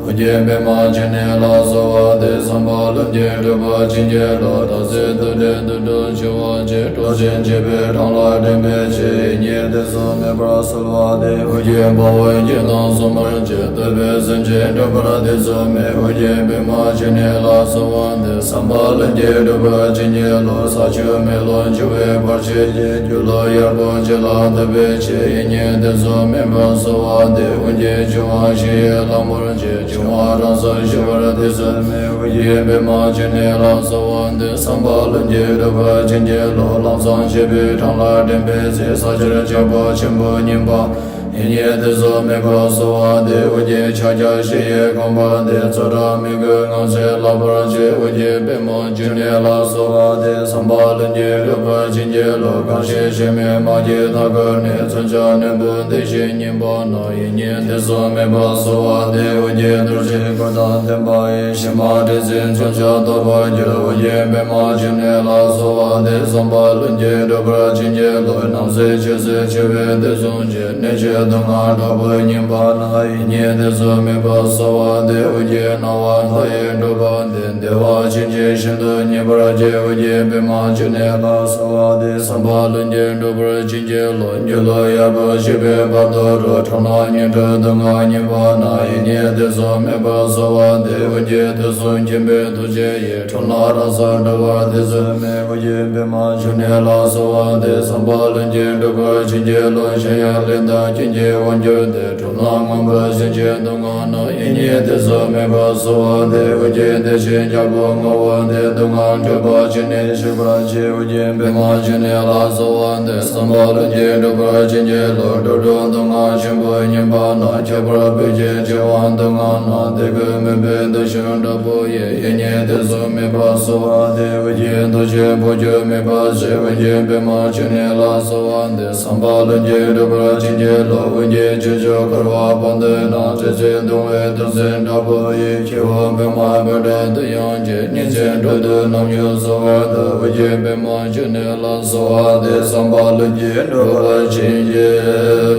དབུ་རྒྱན་པདྨ་འབྱུང་གནས་ལ་གསོལ་བ་འདེབས། བསམ་པ་ལྷུན་གྱིས་འགྲུབ་པར་བྱིན་གྱིས་རློབས། དག་ཚེ་དུས་དྲན་དུས་དྲུག་འཆི་བ་ཅན། གྲོགས་བྱེད་བྱེད་པའི་འཕྲང་ལ་འདྲེན་པའི་ཕྱིར། ཡིད་གཉིས་ཐུགས་སུ་དམིགས་པ་གསོལ་བ་འདེབས། དབུ་རྒྱན་དཔའ་བོས་སྐྱོབ་དང་སྲུང་བར་བྱེད། བཏུལ་བའི་སེམས་ཅན་འགྲོ་བར་ཐེ་ཚོམ་མེད། དབུ་རྒྱན་པདྨ་འབྱུང་གནས་ལ་གསོལ་བ་འདེབས། བསམ་པ་ལྷུན་གྱིས་འགྲུབ་པར་བྱིན་གྱིས་རློབས། ས་ཆུ་མེ་རླུང་འབྱུང་བའི་བར་ཆད་ཀྱི། སྒྱུ་ལུས་ཡར་པོ་ཆེ་ལ་བཏུལ་བའི་ཕྱིར། ཡིད་གཉིས་ཐུགས་སུ་དམིགས་པ་གསོལ་བ་འདེབས། དབུ་རྒྱན་འབྱུང་བ་བཞི་ཡི་གླང་པོ་ཆེ། འབྱུང་བ་རང་སར་ཞི་བར་ཐེ་ཚོམ་མེད། དབུ་རྒྱན་པདྨ་འབྱུང་གནས་ལ་གསོལ་བ་འདེབས། བསམ་པ་ལྷུན་གྱིས་འགྲུབ་པར་བྱིན་གྱིས་རློབས། ལམ་སྲང་བྱེད་པའི་འཕྲང་ལ་འདྲེན་པའི་ཚེ། ས་ཆར་ཆེན་པོ་ཆེན་པོ་ཉིད་པ། ཡིད་གཉིས་ཐུགས་སུ་དམིགས་པ་གསོལ་བ་འདེབས། དབུ་རྒྱན་ཕྱག་རྒྱ་བཞི་ཡི་དགོངས་པ་འདི། ཚོགས་དྲུག་མི་མགོའི་ངང་ཚུལ་ལགས་པར་བྱས། དབུ་རྒྱན་པདྨ་འབྱུང་གནས་ལ་གསོལ་བ་འདེབས། བསམ་པ་ལྷུན་གྱིས་འགྲུབ་པར་བྱིན་གྱིས་རློབས། གང་ཞིག་གཞལ་མེད་སྨྲ་བརྗོད་མཐའ་བསྐོར་ནས། མཚོན་ཆ་རྣོན་པོས་འདི་ཞིག་བསྙེན་པ་ན། ཡིད་གཉིས་ཐུགས་སུ་དམིགས་པ་གསོལ་བ་འདེབས། དབུ་རྒྱན་རྡོ་རྗེའི་གུར་དང་ལྡན་པ་ཡི། ཕྱི་མ་དྲན་ཚེ་མཚོན་ཆ་རྟོགས་པར་འགྱུར། དབུ་རྒྱན་པདྨ་འབྱུང་གནས་ལ་གསོལ་བ་འདེབས། བསམ་པ་ལྷུན་གྱིས་འགྲུབ་པར་བྱིན་གྱིས་རློབས། ནམ་ཞིག་ཆོས་སྲིད་འཆི་བའི་དུས་བཟུང་ཞིང་། ནད་ཀྱི་སྡུག་བསྔལ་དྲག་པོས་ཉེན་པ་ན། ཡིད་གཉིས་ཐུགས་སུ་དམིགས་པ་གསོལ་བ་འདེབས། དབུ་རྒྱན་སྣང་བ་མཐའ་ཡས་འགྲུབ་པ་འདི། བདེ་བ་ཅན་གྱི་ཞིང་དུ་ངེས་པར་སྐྱེ། དབུ་རྒྱན་པདྨ་འབྱུང་གནས་ལ་གསོལ་བ་འདེབས། བསམ་པ་ལྷུན་གྱིས་འགྲུབ་པར་བྱིན་གྱིས་རློབས། སྒྱུ་ལུས་ཡར་པོ་ཆེ་བའི་བར་དོ་རུ། འཁྲུལ་སྣང་ཉོན་སྒྲིབ་སྡུག་བསྔལ་ཉེན་པ་ན། ཡིད་གཉིས་ཐུགས་སུ་དམིགས་པ་གསོལ་བ་འདེབས། དབུ་རྒྱན་དུས་གསུམ་མཁྱེན་པའི་ཐུགས་རྗེ་ཡིས། འཁྲུལ་སྣང་རང་སར་འགྲོལ་བར་ཐེ་ཚོམ་མེད། དབུ་རྒྱན་པདྨ་འབྱུང་གནས་ལ་གསོལ་བ་འདེབས། བསམ་པ་ལྷུན་གྱིས་འགྲུབ་པར་བྱིན་གྱིས་རློབས། གཞན་ཡང་ལས་དང་རྐྱེན་གྱི་དབང་གྱུར་ཏེ། འཁྲུལ་སྣང་ངན་པ་སེམས་ཅན་སྡུག་བསྔལ་ན། ཡིད་གཉིས་ཐུགས་སུ་དམིགས་པ་གསོལ་བ་འདེབས། དབུ་རྒྱན་བདེ་ཆེན་རྒྱལ་པོ་ངག་དབང་འདི། སྡུག་བསྔལ་འཁྲུལ་པ་ཅན་ནས་ཞི་བར་བྱེད། དབུ་རྒྱན་པདྨ་འབྱུང་གནས་ལ་གསོལ་བ་འདེབས། བསམ་པ་ལྷུན་གྱིས་འགྲུབ་པར་བྱིན་གྱིས་རློབས། འགྲོ་དྲུག་སྡུག་བསྔལ་ཆེན་པོས་ཉེན་པ་ན། ཁྱབ་པར་འབུལ་གྱི་ཆེ་བ་སྡུག་བསྔལ་ན། དེ་ཀུན་མུན་པའི་མདུན་ཞུགས་དྲག་པོ་ཡི། ཡིད་གཉིས་ཐུགས་སུ་དམིགས་པ་གསོལ་བ་འདེབས། དབུ་རྒྱན་རྡོ་རྗེ་འཕོ་འགྱུར་མེད་པ་ཞེས། དབུ་རྒྱན་པདྨ་འབྱུང་གནས་ལ་གསོལ་བ་འདེབས། བསམ་པ་ལྷུན་གྱིས་འགྲུབ་པར་བྱིན་གྱིས་རློབས། དབུ་རྒྱན་ཆོས་སྐྱོང་འཁོར་བ་དཔང་འདུས་ན། ཚེ་ཚེ་གདུང་བའི་གདུང་སེམས་དྲག་པོ་ཡིས། ཁྱེའུ་བོད་དམག་བོད་དགྲ་འདི་ཡང་རྗེ། ཉིན་མཚན་དྲུག་ཏུ་རྣམ་སྨྱོ་གསོལ་བ་འདེབས། དབུ་རྒྱན་པདྨ་འབྱུང་གནས་ལ་གསོལ་བ་འདེབས། བསམ་པ་ལྷུན་གྱིས་འགྲུབ་པར་བྱིན་གྱིས་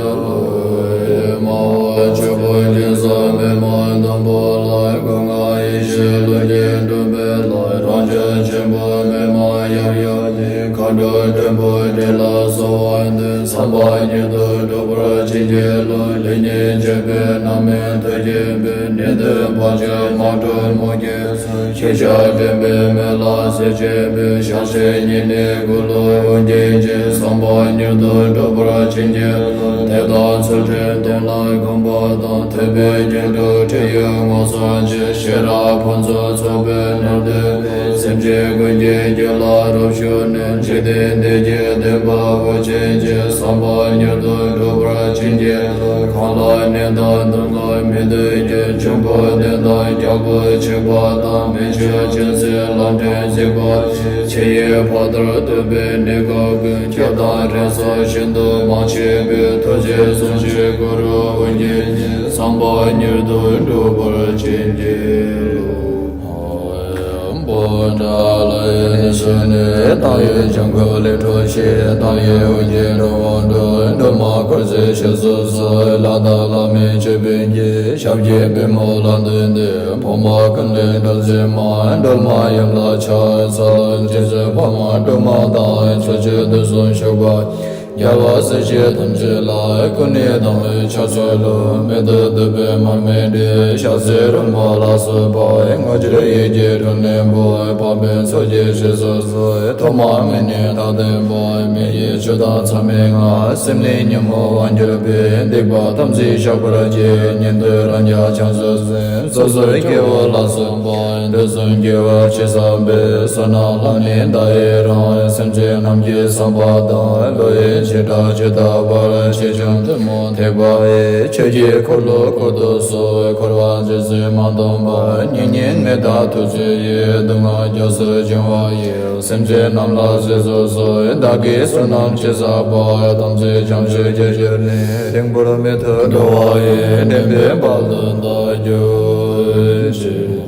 རློབས། སྨྲ་བ་ཆོས་སྐུ་སྤྱན་གསུམ་པདྨ་སྟོང་པ་ལ། སྐུ་ལྔ་ཡེ་ཤེས་ལྷུན་གྱིས་གྲུབ་པའི་ལྷ། རང་བྱུང་ཆེན་པོ་པདྨ་དབྱངས་སྙན། མཁའ་འགྲོ་སྤྲིན་པོ་བསྒྲལ་ལ་གསོལ་བ་འདེབས། བསམ་པ་མྱུར་དུ་འགྲུབ་པར་བྱིན་གྱིས་རློབས། ལེགས་ཉེས་འབྱེད་པའི་རྣམ་སྨིན་མཐུ་ཆེན་པོས། ནད་གདོན་བར་ཆད་དམག་དྲག་མུ་གེ་སོལ། ཤེས་བྱ་འདྲེན་པའི་མེ་ལྷ་སྲས་ཆེན་པོས། ཞལ་བཞེས་ཉེ་གནས་སྐུ་ལུས་དབུགས་འབྱིན་ཅིང་། བསམ་པ་མྱུར་དུ་འགྲུབ་པར་བྱིན་གྱིས་རློབས། དད་དང་ཚུལ་ཁྲིམས་དོན་ལ་གུས་པ་དང་། ཐོས་པས་སྙན་སྒྲོག་དྲན་ཡོད་ངོ་སོ་ཅན། ཤེས་རབ་ཕུན་ཚོགས་ཚོགས་པའི་ནོར་བདུན་པོས། སེམས་ཅན་ཀུན་གྱི་རྒྱུད་ལ་རབ་ཞུགས་ནས། འཇིག་རྟེན་འདི་ཀྱི་བདེན་པ་དབུ་ཅན་གྱི། བསམ་པ་མྱུར་དུ་འགྲུབ་པར་བྱིན་གྱིས་རློབས། ལ་ནི་དང་དུང་དང་མི་འདོད་ཀྱི་འབྱུང་པོ་བདུན་དང་རྒྱལ་པོ་ཆེན་པོ་དང་མི་ཆོས་ཅན་སྲིད་ལམ་འདྲེན་གཟིགས་པ་ཆེ་ཡི་ཕ་མཐར་ཐུག་པའི་གནས་སྐབས་ཀྱི་སྐྱབས་དང་རེ་ས་ཤིན་ཏུ་མང་ཆེ་བའི་ཐུགས་རྗེ་བཟང་ཞིང་གུ་རུ་འོད་ཀྱི་བསམ་པ་མྱུར་དུ་འགྲུབ་པར་བྱིན་གྱིས་རློབས། པོ་ཏཱ་ལའི་ནི་ཤུ་ནི་ཏང་ཡོད་ལྗང་ཁུ་ལི་ཁྲོ་ཤི་ཏང་ཡོད་འོད་ཀྱི་འགྲོ་འོང་འགྲོ་འགྲོ་མ་འཁོར་ཚེ་ཤི་སོ་སོའི་ལ་དྭགས་བླ་མའི་ཆོས་དཔོན་གྱི་ཞབས་ཀྱི་པུས་མོ་ལ་འདུད་དེ་འཕོ་མ་ཀུན་ལས་འགྲོ་འཛིན་མ་སྒྲོལ་མ་ཡུམ་ལ་ཕྱག་འཚལ་ལོ། རྗེ་བཙུན་འཕགས་མ་སྒྲོལ་མ་དང་ཕྱོགས་བཅུ་དུས་གསུམ་བཞུགས་པ། རྒྱལ་བ་སྲས་བཅས་ཐམས་ཅད་ལ་སྐུ་ནི་དང་བའི་ཕྱག་འཚལ་ལོ། མེ་ཏོག་བདུག་སྤོས་མར་མེ་དྲི་ཞལ་ཟས་རོལ་མོ་ལ་སོགས་པ་བསྔོ་སྦྱིན་ཡིད་ཀྱིས་དྲན་ནས་འབུལ། འཕགས་པའི་ཚོགས་ཀྱིས་བཞེས་སུ་གསོལ། ཐོག་མ་མེད་ནས་ད་ལྟའི་བར་མི་ཡི་ཆོས་དང་མཚམས་མེད་ལྔ། སེམས་ནི་ཉོན་མོངས་དབང་གྱུར་པའི་སྡིག་པ་ཐམས་ཅད་བཤགས་པར་བགྱི། ཉན་ཐོས་རང་རྒྱལ་བྱང་སེམས་སོ་སོའི་སྐྱེ་བོ་ལ་སོགས་པ་དུས་གསུམ་དགེ་བ་ཅི་བསགས་པའི་བསོད་ནམས་ལ་ནི་བདག་ཡི་རང་། སེམས་ཅན་རྣམས་ཀྱི་བསམ་པ་དང་བློ་ཡི་བྱེ་བྲག་ཇི་ལྟ་བར། ཆེ་ཆུང་ཐུན་མོང་ཐེག་པ་ཡི་ཆོས་ཀྱི་འཁོར་ལོ་བསྐོར་དུ་གསོལ། འཁོར་བ་འཇིགས་ཚོགས་མ་སྟོངས་པར་སྙིང་ཉེ་མི་དག་ཐུགས་བརྩེ་ཡིས། སྡུག་བསྔལ་རྒྱ་མཚོར་བྱིང་བ་ཡི། སེམས་ཅན་རྣམས་ལ་གཟིགས་སུ་གསོལ། བདག་གིས་བསོད་ནམས་ཅི་བསགས་པ། ཐམས་ཅད་བྱང་ཆུབ་རྒྱུར་གྱུར་ནས། རིང་པོར་མི་ཐུབ་འགྲོ་བ་ཡི། འདྲེན་པའི་དཔལ་དུ་བདག་གྱུར་ཅིག་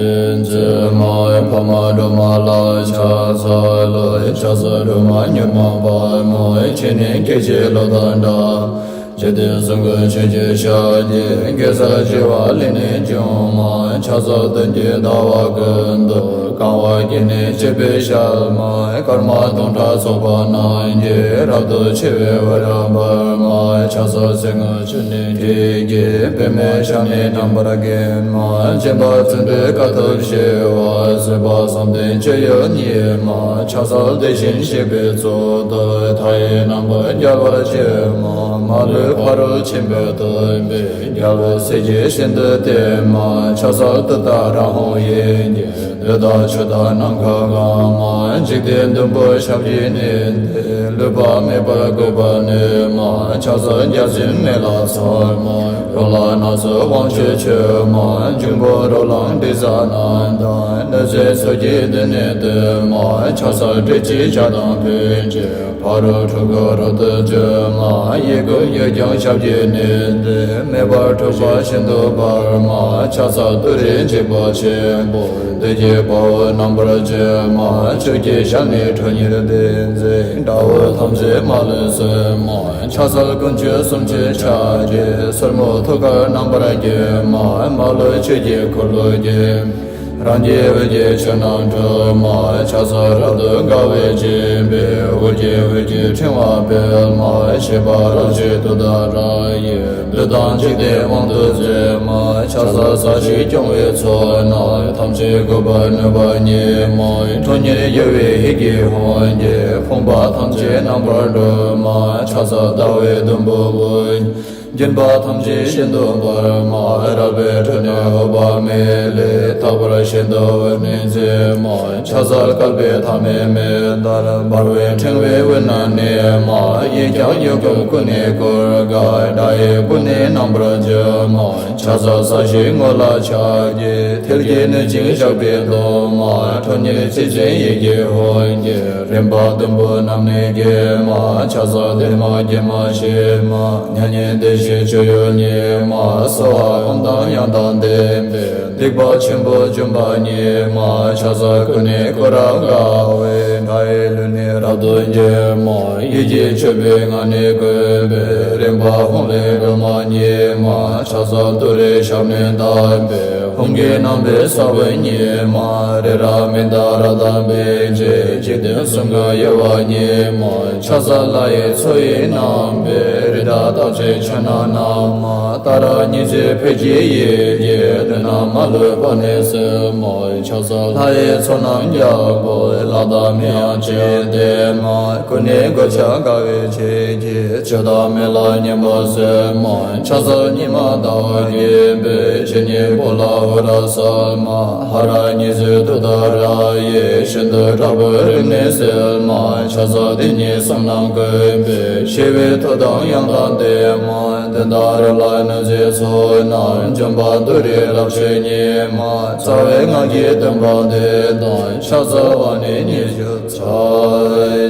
འཇིགས་མེད་མ་འཕགས་མ་སྒྲོལ་མ་ལ་ཕྱག་འཚལ་ལོ། ཕྱག་འཚལ་སྒྲོལ་མ་མྱུར་མ་དཔའ་མོ། མཁྱེན་ནས་སྐད་ཅིག་གློག་དང་འདྲ། འཇིག་རྟེན་གསུམ་མགོན་ཆོས་ཀྱི་ཞབས་ཀྱིས། གེ་སར་བྱེ་བ་ལས་ནི་བྱུང་མ། ཕྱག་འཚལ་སྟོན་ཀའི་ཟླ་བ་ཀུན་ཏུ། གང་བ་བརྒྱད་ནི་བཅས་པའི་ཞལ་མ། སྐར་མ་སྟོང་ཕྲག་ཚོགས་པ་རྣམས་ཀྱིས། རབ་ཏུ་ཕྱེ་བའི་འོད་རབ་འབར་མ། ཕྱག་འཚལ་གསེར་དངུལ་ཆུ་ནས་འཁྱིལ་གྱི། པདྨའི་ཞབས་ནི་བཀྲམ་པར་བགྱི་མ། སྦྱིན་པ་བརྩོན་འགྲུས་དཀའ་ཐུབ་ཞི་བ། བཟོད་པ་བསམ་གཏན་སྤྱོད་ཡུལ་ཉིད་མ། ཕྱག་འཚལ་དེ་བཞིན་གཤེགས་པའི་གཙུག་ཏོར། མཐའ་ཡས་རྣམ་པར་རྒྱལ་བར་སྤྱོད་མ། མ་ལུས་ཕ་རོལ་ཕྱིན་པ་ཐོབ་པའི། རྒྱལ་བའི་སྲས་ཀྱིས་ཤིན་ཏུ་བསྟེན་མ། ཕྱག་འཚལ་ཏུཏྟཱ་ར་ཧཱུྃ་ཡི་གེས། འདོད་དང་ཕྱོགས་དང་ནམ་མཁའ་གང་མ། འཇིག་རྟེན་བདུན་པོ་ཞབས་ཀྱིས་མནན་ཏེ། ལུས་པ་མེད་པར་འགུགས་པར་ནུས་མ། ཕྱག་འཚལ་བརྒྱ་བྱིན་མེ་ལྷ་ཚངས་མ། རོ་ལངས་སྣ་ཚོགས་དབང་ཕྱུག་མཆོད་མ། འབྱུང་པོ་རོ་ལངས་དྲི་ཟ་རྣམས་དང་། གནོད་འཚེ་ཚོགས་ཀྱིས་མདུན་ནས་བཏུལ་མ། ཕྱག་འཚལ་ཏྲཊ་ཅེས་བྱ་དང་ཕཊ་ཀྱིས། ཕ་རོལ་འཁྲུལ་འཁོར་རབ་ཏུ་སྒྲོལ་མ། གཡས་བསྐུམ་གཡོན་བརྐྱང་ཞབས་ཀྱིས་མནན་ཏེ། མེ་འབར་འཁྲུགས་པ་ཤིན་ཏུ་འབར་མ། ཕྱག་འཚལ་ཏུ་རེ་འཇིགས་པ་ཆེན་པོ། བདུད་ཀྱི་དཔའ་བོ་རྣམ་པར་སྤྱོད་མ། ཆོས་ཀྱི་ཞབས་ནི་ཁྲོ་གཉེར་ལྡན་མཛད། དགྲ་བོ་ཐམས་ཅད་མ་ལུས་གསོད་མ། ཕྱག་འཚལ་དཀོན་མཆོག་གསུམ་མཆོག་ཕྱག་རྒྱའི། སོར་མོ་ཐུགས་ཀར་རྣམ་པར་བརྒྱན་མ། མ་ལུས་ཆོས་ཀྱི་འཁོར་ལོས་བརྒྱན། རང་རྒྱལ་འོད་ཀྱི་ཆོས་རྣམས་སྒྲོལ་མ། ཕྱག་འཚལ་རབ་ཏུ་དགའ་བའི་སྤྱན་པས། འོད་ཀྱི་འོད་ཀྱི་ཕྲེང་བ་སྤེལ་མ། བཞད་པ་རབ་བཞད་ཏུཏྟཱ་ར་ཡིས། བདུད་དང་འཇིག་རྟེན་དབང་དུ་མཛད་མ། ཕྱག་འཚལ་ས་གཞི་སྐྱོང་བའི་ཚོགས་རྣམས། ཐམས་ཅད་འགུགས་པར་ནུས་པ་ཉིད་མ། ཁྲོ་གཉེར་གཡོ་བའི་ཧི་ཀའི་ཧཱུྃ་གིས། ཕོངས་པ་ཐམས་ཅད་རྣམ་པར་སྒྲོལ་མ། ཕྱག་འཚལ་ཟླ་བའི་དུམ་བུ་འོད། སྦྱིན་པ་ཐམས་ཅད་ཤིན་ཏུ་འབར་མ། རལ་པའི་ཁྲོད་ནས་འོད་དཔག་མེད་ལས། རྟག་པར་ཤིན་ཏུ་འོད་ནི་མཛད་མ། ཕྱག་འཚལ་བསྐལ་པའི་མཐའ་མེད་མེ་ལྟར། འབར་བའི་ཕྲེང་བའི་དབུས་ན་གནས་མ། གཡས་བརྐྱང་གཡོན་བསྐུམ་ཀུན་ནས་བསྐོར་དཀའི། དགྲ་ཡི་སྐུ་ནི་རྣམ་པར་འཇོམས་མ། ཕྱག་འཚལ་ས་གཞིའི་ངོས་ལ་ཕྱག་རྒྱའི། མཐིལ་གྱིས་མནན་ཅིང་བཞག་པའི་གདོང་མ། ཁྲོ་གཉེར་རྩིབས་བཅིངས་ཡི་གེ་ཧཱུྃ་གིས། རིམ་པ་བདུན་པོ་རྣམས་ནི་འགེམས་མ། ཕྱག་འཚལ་བདེ་མ་དགེ་མ་ཞི་མ། མྱ་ངན་འདས་ཞི་སྤྱོད་ཡུལ་ཉིད་མ། གསོལ་བ་ཨོཾ་དང་ཡང་དག་ལྡན་པས། སྡིག་པ་ཆེན་པོ་འཇོམས་པ་ཉིད་མ། ཕྱག་འཚལ་སྐུ་ནི་སྐུ་རབ་དགའ་བའི། དགྲ་ཡི་ལུས་ནི་རབ་ཏུ་འགེམས་མ། ཡིད་ཀྱིས་མཆོད་པའི་ངག་ནི་བཀོད་པས། རིམ་པ་ཧཱུྃ་ལས་སྒྲོལ་མ་ཉིད་མ། ཕྱག་འཚལ་ཏུ་རེའི་ཞབས་ནི་བརྡབས་པས། ཧཱུྃ་གི་རྣམ་པའི་ས་བོན་ཉིད་མ། རི་རབ་མནྡ་ར་དང་འབིགས་བྱེད། འཇིག་རྟེན་གསུམ་མགོན་དབྱེ་བ་ཉིད་མ། ཕྱག་འཚལ་ལྷ་ཡི་མཚོ་ཡི་རྣམ་པའི། རི་དྭགས་སྟག་གཟིག་ཆུ་སྣ་རྣམས་མ། ཏཱ་ར་གཉིས་བརྩེགས་ཕཊ་ཀྱི་ཡི་གེས། བདུད་རྣམས་མ་ལུས་པ་ནི་སེལ་མ། ཕྱག་འཚལ་ལྷ་ཡི་ཚོགས་རྣམས་རྒྱལ་པོ། ལྷ་དང་མི་ཡང་ཇི་ལྟར་བསྟེན་མ། སྐུ་ནི་གོ་ཆ་དགའ་བའི་ཆས་ཀྱིས། ཆོས་དང་མི་ལ་ཉན་པར་གསོལ་མ། ཕྱག་འཚལ་ཉི་མ་ཟླ་བ་རྒྱས་པའི། ཕྱི་ཉིན་པོ་ལ་འོད་རབ་གསལ་མ། ཧ་ར་གཉིས་བརྩེགས་ཏུཏྟཱ་ར་ཡིས། ཤིན་ཏུ་དྲག་པོའི་རིམས་ནད་སེལ་མ། ཕྱག་འཚལ་དེ་ཉིད་གསུམ་རྣམས་བཀོད་པའི། ཞི་བའི་མཐུ་དང་ཡང་དག་ལྡན། མ། དེ་ལྟར་ལྷ་ནི་རྗེས་སུ་གནང་། འཇོམས་པ་ཏུ་རེ་རབ་མཆོག་ཉིད་མ། རྩ་བའི་སྔགས་ཀྱི་བསྟོད་པ་འདི་དང་། ཕྱག་འཚལ་བ་ནི་ཉི་ཤུ་རྩ་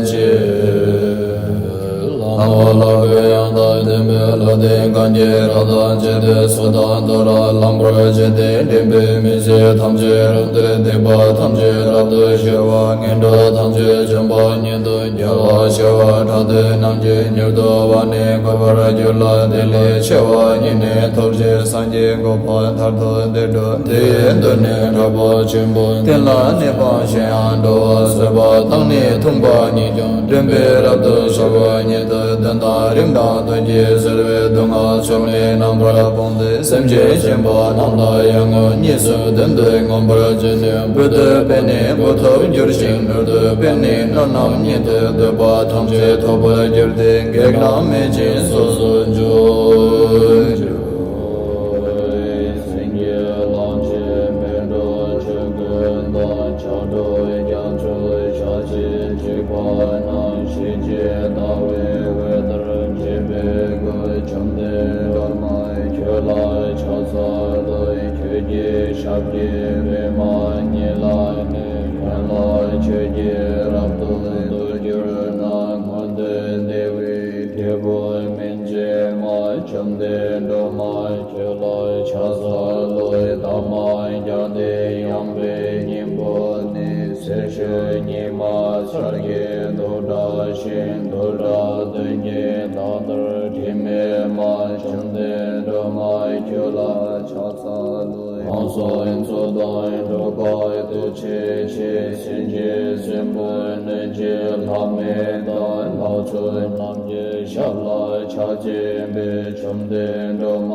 གཅིག་ལྷ་མོ་ལ་གུ་ཡངས་དང་ལྡན་པའི་ལྷ་ལྡན་གན་རྐྱལ་རབ་དང་བཅས་ཏེ་སོ་དང་དོ་ར་ལངས་པར་བྱས་ཏེ། མགྲིན་པའི་མི་ཚེ་ཐམས་ཅད་རབ་ཏུ་བསྡུས་པ་ཐམས་ཅད་རབ་ཏུ་ཞི་བ། ངན་འགྲོ་ཐམས་ཅད་འཇོམས་པ་ཉིད་དུ། རྒྱལ་བ་བྱེ་བ་ཕྲག་བདུན་རྣམས་ཀྱིས། མྱུར་བསྡུ་བ་ནི་འགོད་པར་འགྱུར་ལ། དེ་ལས་ཆེ་བ་ཉིད་ནི་ཐོབ་ཕྱིར། སངས་རྒྱས་འགོག་པ་མཐར་ཐུག་དེར་འགྲོ། དེ་ཡི་མདུན་ནས་གྲགས་པ་ཆེན་པོ། རྟེན་ལ་གནས་པ་གཞན་ཡང་འགྲོ་བ་བསད་པ་དང་ནི་མཐུན་པ་ཉིད་ཀྱང་། མགྲིན་པས་རབ་ཏུ་ཕྱག་ཉིད་དུ། གདོན་དང་རིམས་དང་གདོན་གྱིས་གཟིར་བའི་སྡུག་བསྔལ་ཕྱོགས་ནས་རྣམ་པར་སྤངས་ཏེ། སེམས་ཅན་གཤིན་པ་རྣམས་ལ་ཡང་ངོ་། གཉིས་སུ་བདུན་དུ་མངོན་པར་བརྗོད་ནས། འབུལ་དུ་འབད་ནས་འབུལ་ཐོབ་འགྱུར་ཞིང་། ནོར་དུ་འབད་ནས་ནོར་རྣམས་ཉིད་དུ། འདོད་པ་ཐམས་ཅད་ཐོབ་པར་འགྱུར་ཏེ། བགེགས་རྣམས་མེད་ཅིང་སོ་སོར་འཇོམས། སེང་གེ་གླང་ཆེན་མེ་ཏོག་ཆོས་གོས་དང་། ཆབ་གྲོགས་རྒྱ་མཚོ་ཞལ་གཅིག་གཅིག་པ་རྣམས། ཞལ་གཅིག་ཟླ་བའི་འོད་ལྟར་བརྗིད་པའི་སྐུ། བཅོམ་ལྡན་སྒྲོལ་མ་ཁྱོད་ལ་ཕྱག་འཚལ་ལོ། ཁྱོད་ཀྱི་ཞབས་ཀྱི་པདྨ་ཉིད་ལ་གནས། ཁྱོད་ལ་ཆོས་ཀྱིས་རབ་ཏུ་བསྡུས་གྱུར་ན། མངོན་མཐོ་བདེ་བའི་སྐྱེས་བུ་སྨིན་བྱེད་མ། བཅོམ་ལྡན་སྒྲོལ་མ་ཁྱོད་ལ་ཕྱག་འཚལ་ལོ། འདབ་མ་བརྒྱ་སྟེ་ཡངས་པའི་སྙིང་པོ་ནི། སེར་ཤུལ་ཉི་མ་ཚར་གྱི་མདོག་འདྲ་ཞིང་། འདོད་ཆགས་གདོན་གྱི་མདངས་ལྟར་དྲི་མེད་མ། བཅོམ་ལྡན་སྒྲོལ་མ་ཁྱོད་ལ་ཕྱག་འཚལ་ལོ། ཁམས་གསུམ་མཚོ་དང་འབྲུ་དཀར་དུ་བྱེད་ཅིང་། སེམས་ཅན་གསོན་པོའི་གནོད་བྱེད་ལྷ་མི་དང་། ལྷ་ཕྲུག་རྣམས་ཀྱི་ཞབས་ལ་ཕྱག་བཅིངས་པའི། བཅོམ་ལྡན་སྒྲོལ་མ་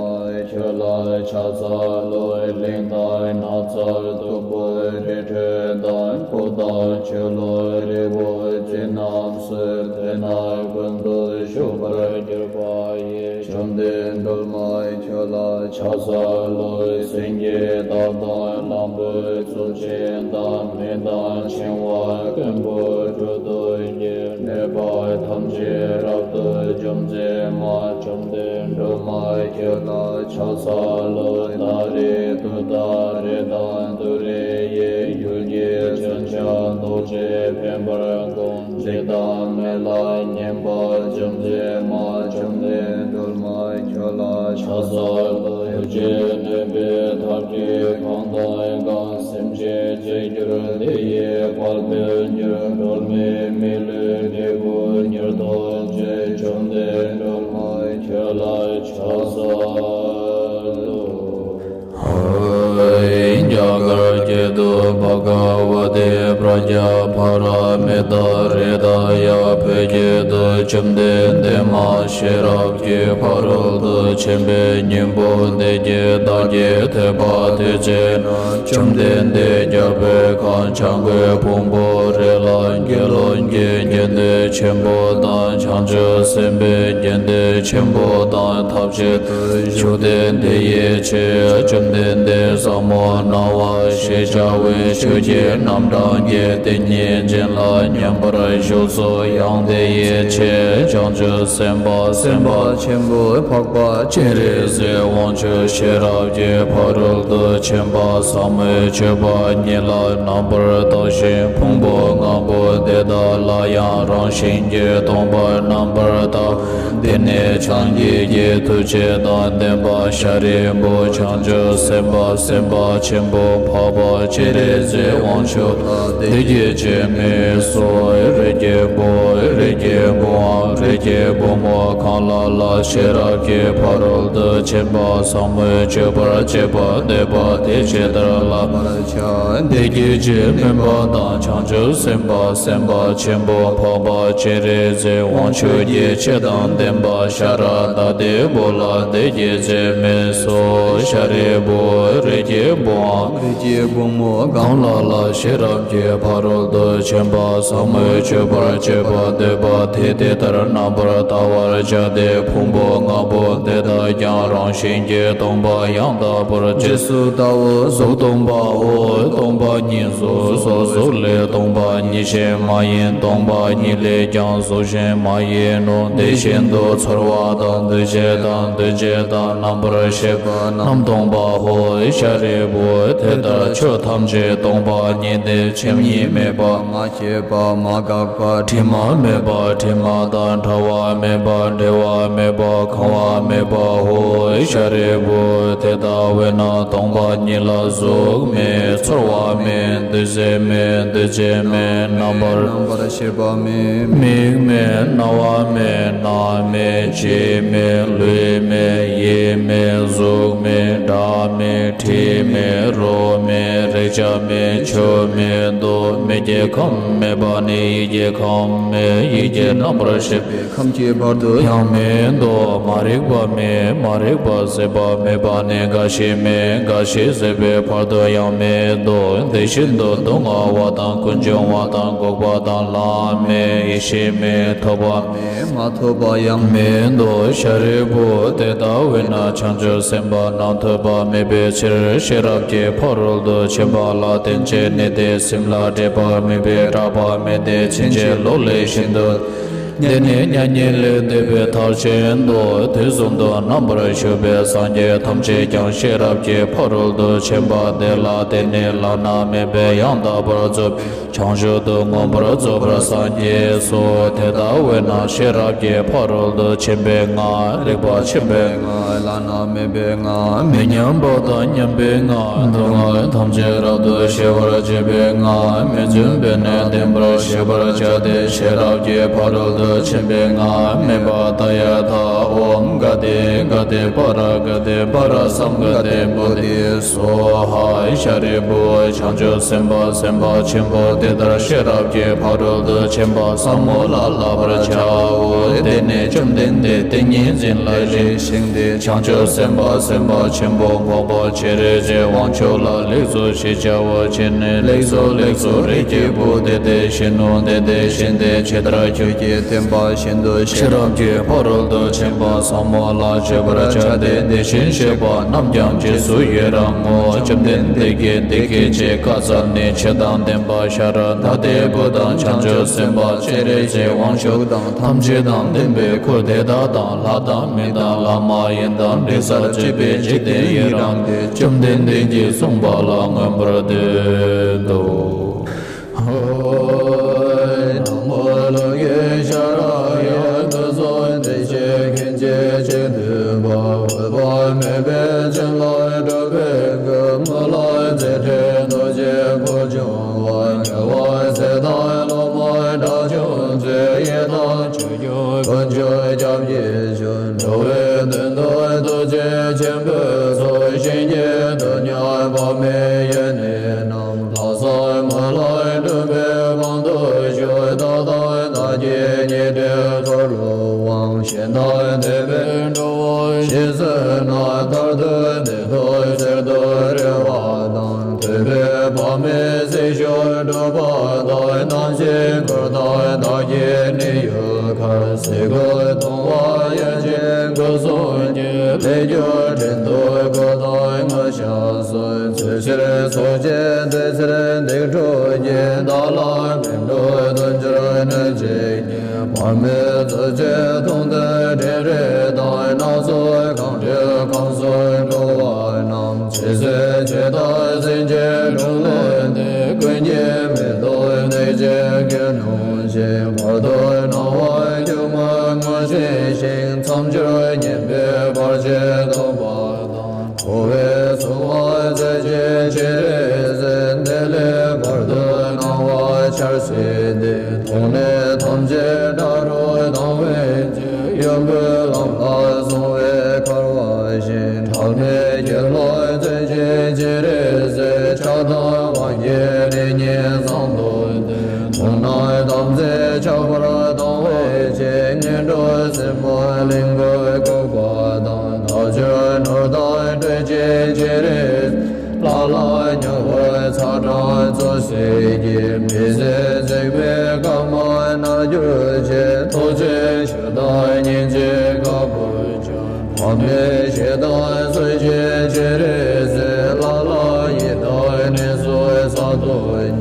ཁྱོད་ལ་ཕྱག་འཚལ་ལོ། གླིང་དང་ནགས་ཚལ་སྟུག་པོའི་རི་ཁྲོད་དང་། ཕོ་དང་ཆུ་ལྷོད་རི་བོ་བཅས་རྣམས་སུ། དེ་ན་ཀུན་ཏུ་བཞུགས་པར་གྱུར་པ་ཡི། བཅོམ་ལྡན་སྒྲོལ་མ་ཁྱོད་ལ་ཕྱག་འཚལ་ལོ། སེང་གེ་དག་དང་གླང་པོ་གཙུག་ཆེན་དང་། མི་དང་འཆིང་བ་རྐུན་པོ་དྲུག་ཏུ་སྐྱེས། གནོད་པ་ཐམས་ཅད་རབ་ཏུ་འཇོམས་མཛད་མ། བཅོམ་ལྡན་སྒྲོལ་མ་ཁྱོད་ལ་ཕྱག་འཚལ་ལོ། ཏཱ་རེ་ཏུཏྟཱ་རེ་དང་ཏུ་རེ་ཡི། ཡུལ་གྱི་མཚོན་ཆ་ཐོགས་བཅས་འཕེན་པར་དགོངས། འཇིགས་དང་མེ་ལྷ་མཉེན་པ་འཇོམས་མཛད་མ། བཅོམ་ལྡན་སྒྲོལ་མ་ཁྱོད་ལ་ཕྱག་འཚལ་ལོ། ཐུགས་རྗེས་གནོན་པའི་ཐབས་ཀྱིས་གང་དང་གང་། སེམས་ཅན་གཅིག་གྱུར་དེ་ཡི་དཔལ་དཔལ་གྱུར། སྒྲོལ་མའི་མི་ལུས་འབྲས་བུ་མྱུར་ཐོབ་ཕྱིར། བཅོམ་ལྡན་སྒྲོལ་མ་ཁྱོད་ལ་ཕྱག་འཚལ་ལོ། རྒྱ་གར་སྐད་དུ། བྷ་ག་ཝ་ཏི་པྲཛྙཱ་པཱ་ར་མི་ཏཱ་རེ་ཏཱ་ཡ། བོད་སྐད་དུ། བཅོམ་ལྡན་འདས་མ་ཤེས་རབ་ཀྱི་ཕ་རོལ་ཏུ་ཕྱིན་པའི་སྙིང་པོ་འདི་ཉིད་བདག་གིས་ཐོས་པ་དེ་བཞིན་ནོ། བཅོམ་ལྡན་འདས་རྒྱལ་པོའི་ཁབ་བྱང་སྒོའི་ཕུང་པོ་རེ་ལ་དགེ་སློང་གི་དགེ་འདུན་ཆེན་པོ་དང་། བྱང་ཆུབ་སེམས་དཔའི་དགེ་འདུན་ཆེན་པོ་དང་ཐབས་ཅིག་ཏུ་བཞུགས་ཏེ། དེ་ཡི་ཕྱིར་བཅོམ་ལྡན་འདས་ཟབ་མོ་སྣང་བ་ཞེས་བྱ་བའི་ཆོས་ཀྱི་རྣམ་གྲངས་ཀྱི་ཏིང་ངེ་འཛིན་ལ་མཉམ་པར་བཞུགས་སོ། ཡང་དེ་ཡི་ཕྱིར་བྱང་ཆུབ་སེམས་དཔའ་སེམས་དཔའ་ཆེན་པོ་འཕགས་པ་སྤྱན་རས་གཟིགས་དབང་ཕྱུག་ཤེས་རབ་ཀྱི་ཕ་རོལ་ཏུ་ཕྱིན་པ་ཟབ་མོའི་སྤྱོད་པ་ཉིད་ལ་རྣམ་པར་བརྟགས་ཤིང་། ཕུང་པོ་ལྔ་པོ་དེ་དག་ལ་ཡང་རང་བཞིན་གྱིས་སྟོང་པར་རྣམ་པར་བརྟགས། དེ་ནས་སངས་རྒྱས་ཀྱི་ཐུགས་བསྐྱེད་དང་ལྡན་པ་ཤཱ་རིའི་བུ་བྱང་ཆུབ་སེམས་དཔའ་སེམས་དཔའ་ཆེན་པོ་འཕགས་པ་སྤྱན་རས་གཟིགས་དབང་ཕྱུག་ལ་འདི་སྐད་ཅེས་སྨྲས་སོ། རིགས་ཀྱི་བུ། རིགས་ཀྱི་བུའམ་རིགས་ཀྱི་བུ་མོ་གང་ལ་ལ་ཤེས་རབ་ཀྱི་ཕ་རོལ་ཏུ་ཕྱིན་པ་ཟབ་མོའི་སྤྱོད་པར་བྱེད་པ་འདོད་པ་དེ་ཇི་ལྟར་བསླབ་པར་བྱ། འདི་སྐད་ཅེས་སྨྲས་པ་དང་། བྱང་ཆུབ་སེམས་དཔའ་སེམས་དཔའ་ཆེན་པོ་འཕགས་པ་སྤྱན་རས་གཟིགས་དབང་ཕྱུག་གི་ཆོས་དང་ལྡན་པ་ཤ་ར་དྭ་ཏིའི་བུ་ལ་འདི་སྐད་ཅེས་སྨྲས་སོ། ཤཱ་རིའི་བུ། རིགས་ཀྱི་བུའམ་རིགས་ཀྱི་བུ་མོ་གང་ལ་ལ་ཤེས་རབ་ཀྱི་ཕ་རོལ་ཏུ་ཕྱིན་པ་ཟབ་མོའི་སྤྱོད་པར་ སྤྱོད་པ་འདོད་པ་དེ་དེ་ལྟར་རྣམ་པར་བལྟ་བར་བྱ་སྟེ། ཕུང་པོ་ལྔ་པོ་དེ་དག་ཀྱང་རང་བཞིན་གྱིས་སྟོང་པ་ཡང་དག་པར། རྗེས་སུ་ལྟ་བ། གཟུགས་སྟོང་པའོ། སྟོང་པ་ཉིད་གཟུགས་སོ། གཟུགས་ལས་སྟོང་པ་ཉིད་གཞན་མ་ཡིན། སྟོང་པ་ཉིད་ལས་ཀྱང་གཟུགས་གཞན་མ་ཡིན་ནོ། དེ་བཞིན་དུ་ཚོར་བ་དང་། འདུ་བྱེད་དང་། འདུ་བྱེད་དང་རྣམ་པར་ཤེས་པ་རྣམས་སྟོང་པའོ། ཤཱ་རིའི་བུ། དེ་ལྟར་ཆོས་ཐམས་ཅད་སྟོང་པ་ཉིད་དེ། ཆོས་ཉིད་མེད་པ། མ་སྐྱེས་པ། མ་འགགས་པ། དྲི་མ་མེད་པ། དྲི་མ་དང་བྲལ་བ་མེད་པ། འབྲལ་བ་མེད་པ། གང་བ་མེད་པའོ། ཤཱ་རིའི་བུ། དེ་ལྟ་བས་ན་སྟོང་པ་ཉིད་ལ་གཟུགས་མེད། ཚོར་བ་མེད། འདུ་ཤེས་མེད། འདུ་བྱེད་མེད། རྣམ་པར་རྣམ་པར་ཤེས་པ་མེད། མིག་མེད། རྣ་བ་མེད། སྣ་མེད། ལྕེ་མེད། ལུས་མེད། ཡིད་མེད། གཟུགས་མེད། སྒྲ་མེད། དྲི་མེད། རོ་མེད། རེག་བྱ་མེད། ཆོས་མེད་དོ། མིག་གི་ཁམས་མེད་པ་ནས་ཡིད་ཀྱི་ཁམས་མེད། ཡིད་ཀྱི་རྣམ་པར་ཤེས་པའི་ཁམས་ཀྱི་བར་དུ་ཡང་མེད་དོ། མ་རིག་པ་མེད། མ་རིག་པ་ཟད་པ་མེད་པ་ནས་རྒ་ཤི་མེད། རྒ་ཤི་ཟད་པའི་བར་དུ་ཡང་མེད་དོ། དེ་བཞིན་དུ་སྡུག་བསྔལ་བ་དང་། ཀུན་འབྱུང་བ་དང་། འགོག་པ་དང་། ལམ་མེད། ཡེ་ཤེས་མེད། ཐོབ་པ་མེད། མ་ཐོབ་པ་ཡང་མེད་དོ། ཤཱ་རིའི་བུ། དེ་ལྟ་བས་ན་བྱང་ཆུབ་སེམས་དཔའ་རྣམས་ཐོས་པ་མེད་པའི་ཕྱིར། ཤེས་རབ་ཀྱི་ཕ་རོལ་ཏུ་ཕྱིན་པ་ལ་བརྟེན་ཅིང་གནས་ཏེ། སེམས་ལ་སྒྲིབ་པ་མེད་པས་སྐྲག་པ་མེད་དེ། ཕྱིན་ཅི་ལོག་ལས་ཤིན་ཏུ། འདི་ནི་མྱ་ངན་ལས་འདས་པའི་མཐར་ཕྱིན་ཏོ། དུས་གསུམ་དུ་རྣམ་པར་བཞུགས་པའི་སངས་རྒྱས་ཐམས་ཅད་ཀྱང་ཤེས་རབ་ཀྱི་ཕ་རོལ་ཏུ་ཕྱིན་པ་དེ་ལ་བརྟེན་ནས་བླ་ན་མེད་པའི་ཡང་དག་པར་རྫོགས་པའི་བྱང་ཆུབ་ཏུ་མངོན་པར་རྫོགས་པར་སངས་རྒྱས་སོ། དེ་ལྟ་བས་ན་ཤེས་རབ་ཀྱི་ཕ་རོལ་ཏུ་ཕྱིན་པའི་སྔགས། རིག་པ་ཆེན་པོའི་སྔགས། བླ་ན་མེད་པའི་སྔགས། མི་མཉམ་པ་དང་མཉམ་པའི་སྔགས། སྡུག་བསྔལ་ཐམས་ཅད་རབ་ཏུ་ཞི་བར་བྱེད་པའི་སྔགས། མི་བརྫུན་པས་ནི་བདེན་པར་ཤེས་པར་བྱ་སྟེ། ཤེས་རབ་ཀྱི་ཕ་རོལ་ཏུ་ཕྱིན་པའི་སྔགས། སྨན་པ་ཏདྱ་ཐཱ། ཨོཾ་ག་ཏེ་ག་ཏེ་པཱ་ར་ག་ཏེ་པཱ་ར་སཾ་ག་ཏེ་བོ་དྷི་སྭཱ་ཧཱ། ཤཱ་རིའི་བུ། བྱང་ཆུབ་སེམས་དཔའ་སེམས་དཔའ་ཆེན་པོ་དེ་ལྟར་ཤེས་རབ་ཀྱི་ཕ་རོལ་ཏུ་ཕྱིན་པ་ཟབ་མོ་ལ་བསླབ་པར་བྱའོ། དེ་ནས་བཅོམ་ལྡན་འདས་ཏིང་ངེ་འཛིན་ལ་རེ་ཞིང་སྟེ། བྱང་ཆུབ་སེམས་དཔའ་སེམས་དཔའ་ཆེན་པོ་འཕགས་པ་སྤྱན་རས་གཟིགས་དབང་ཕྱུག་ལ་ལེགས་སོ་ཞེས་བྱ་བ་བྱིན་ནས། ལེགས་སོ་ལེགས་སོ། རིགས་ཀྱི་བུ། དེ་དེ་བཞིན་ནོ། དེ་དེ་བཞིན་ཏེ། ཇི་ལྟར་ཁྱོད་ཀྱིས་བསྟན་པ་བཞིན་དུ་ཤེས་རབ་ཀྱི་ཕ་རོལ་ཏུ་ཕྱིན་པ་ཟབ་མོ་ལ་སྤྱོད་པར་བྱ་སྟེ། དེ་བཞིན་གཤེགས་པ་རྣམས་ཀྱང་རྗེས་སུ་ཡི་རང་ངོ་། བཅོམ་ལྡན་འདས་ཀྱིས་འདི་སྐད་ཅེས་བཀའ་སྩལ་ནས། ཆོས་དང་ལྡན་པ་ཤཱ་ར་དྭ་ཏིའི་བུ་དང་། བྱང་ཆུབ་སེམས་དཔའ་སྤྱན་རས་གཟིགས་དབང་ཕྱུག་དང་། ཐམས་ཅད་དང་ལྡན་པའི་འཁོར་དེ་དག་དང་། ལྷ་དང་མི་དང་ལྷ་མ་ཡིན་དང་། འདྲེ་སར་སྤྱོད་པའི་འཇིག་རྟེན་ཡི་རངས་ཏེ། བཅོམ་ལྡན་འདས་ཀྱིས་གསུངས་པ་ལ་མངོན་པར་བསྟོད་དོ། ཨོ། ན་མོ་ལོ་ཀེ་ཤྭ་ར་ཡ། དུས་གསུམ་བདེ་གཤེགས་མཁྱེན་ཅིང་ཆེས་བསྟོད་པ། འོད་དཔག་མེད་པའི་བྱིན་རླབས་སྒྲུབ་པའི་སྐུ། མི་ལ་རྫས་སྤྲས་ཐུགས་རྗེའི་ཕུར་ཕྱུང་བ། རྒྱལ་བ་སྲས་དང་སློབ་མ་དགྲ་བཅོམ་མཛད། ཡི་དམ་ཆོས་སྐྱོང་དཀོན་མཆོག་སྐྱབས་ཀྱིས་བསྐྱངས། འགྲོ་བའི་དོན་དུ་ཐུགས་རྗེ་ཆེན་པོས་མཛད། གཞན་གྱི་དོན་ཡང་དཔག་མེད་ཡེ་ནས་རྣམས། ལྷག་བསམ་མ་ལུས་སྒྲུབ་པའི་དབང་དུ་གྱུར། ད་ལྟ་བདག་གིས་ཉན་ཐོས་ཐོབ་རུང་། གཞན་དག་འདོད་པས་འགྲོ་བ་ཞིག་བཟོད་ན། མཐར་ཐུག་བདེ་སྟོབས་གསེར་དུ་རེག་པ་དང་། ཐོས་པས་དཔག་མེད་ཚིག་ཤོ་འགྲུབ་པ་དང་། རྣམ་ཤེས་འཁོར་དང་བདག་གི་གནས་ཡུལ་གར། སྲིད་ཀུན་སྟོང་པ་ཡེ་ཤེས་སྐུ་གསུམ་གྱི། ལས་རྒྱུ་འབྲས་དོན་ཀུན་དང་མངོན་ཤེས་སུ། ཚུལ་ཕྱིར་ཚོགས་ཀྱི་འདོད་སྲེད་སྡིག་སྒྲིབ་ཀྱིས། བདག་ལ་མི་འགྲོ་དོན་སྤྱོད་ནུས་བྱེད་ཀྱི། བར་མའི་མཛོད་ཅིག་མཐོང་དུས་དྲན་རེ་དང་། སྣ་ཚོགས་གང་འདུལ་ཁམས་གསུམ་འགྲོ་བ་རྣམས། ཇི་སྲིད་ཇི་ལྟར་སེམས་ཅན་སྒྲོལ་ལེགས་ཏེ། ཀུན་གྱི་མིག་ཏུ་གནོད་བྱེད་ཀུན་སློང་ཞིང་། བར་དུ་སྣང་བ་སྒྱུ་མར་ངོ་ཤེས་ཤིང་། མཚམས་སྦྱོར་ཉན་པས་བར་ཆད་བཟློག་པ་དང་། འཁོར་བའི་མཚོ་བ་འཛད་ཅིང་སྤྱན་རས་གཟིགས། དེ་ལས་བར་དུ་སྣང་བ་འཆར་སྲིད་དེ། མཐོང་ནས་ཐམས་ཅད་དགྲ་རུ་སྡང་བའི་ཚེ། གཡོ་འགུལ་ལམ་ལ་སོང་བའི་འཁོར་བ་བཞིན། ཁྲག་མེད་གྱེན་ལོག་འཛད་ཅིང་སྤྱན་རས་གཟིགས། ཆགས་སྡང་བ་ཡི་གནས་ཉིད་གཙང་དུ་བསྟན། མཐོང་ནས་ཐམས་ཅད་ཆགས་པར་སྡང་བའི་ཕྱིར། ངན་འགྲོ་སྲིན་མོའི་གླིང་དུ་བཀོད་པ་དང་། དལ་འབྱོར་ནོར་དང་སྤྲོད་ཅིང་སྤྱན་རས། ལ་ལ་མྱུར་བར་ཚ་གྲང་བཙོ་བྱེད་ཀྱི། མི་བཟད་བརྩེགས་པའི་སྐར་མ་ནར་ མེད་ཞེ་སྡང་སུ་ཞིག་ཅི་རིགས་སུ། ལ་ལ་ཡི་དྭགས་ནི་སུ་ས་སྟོང་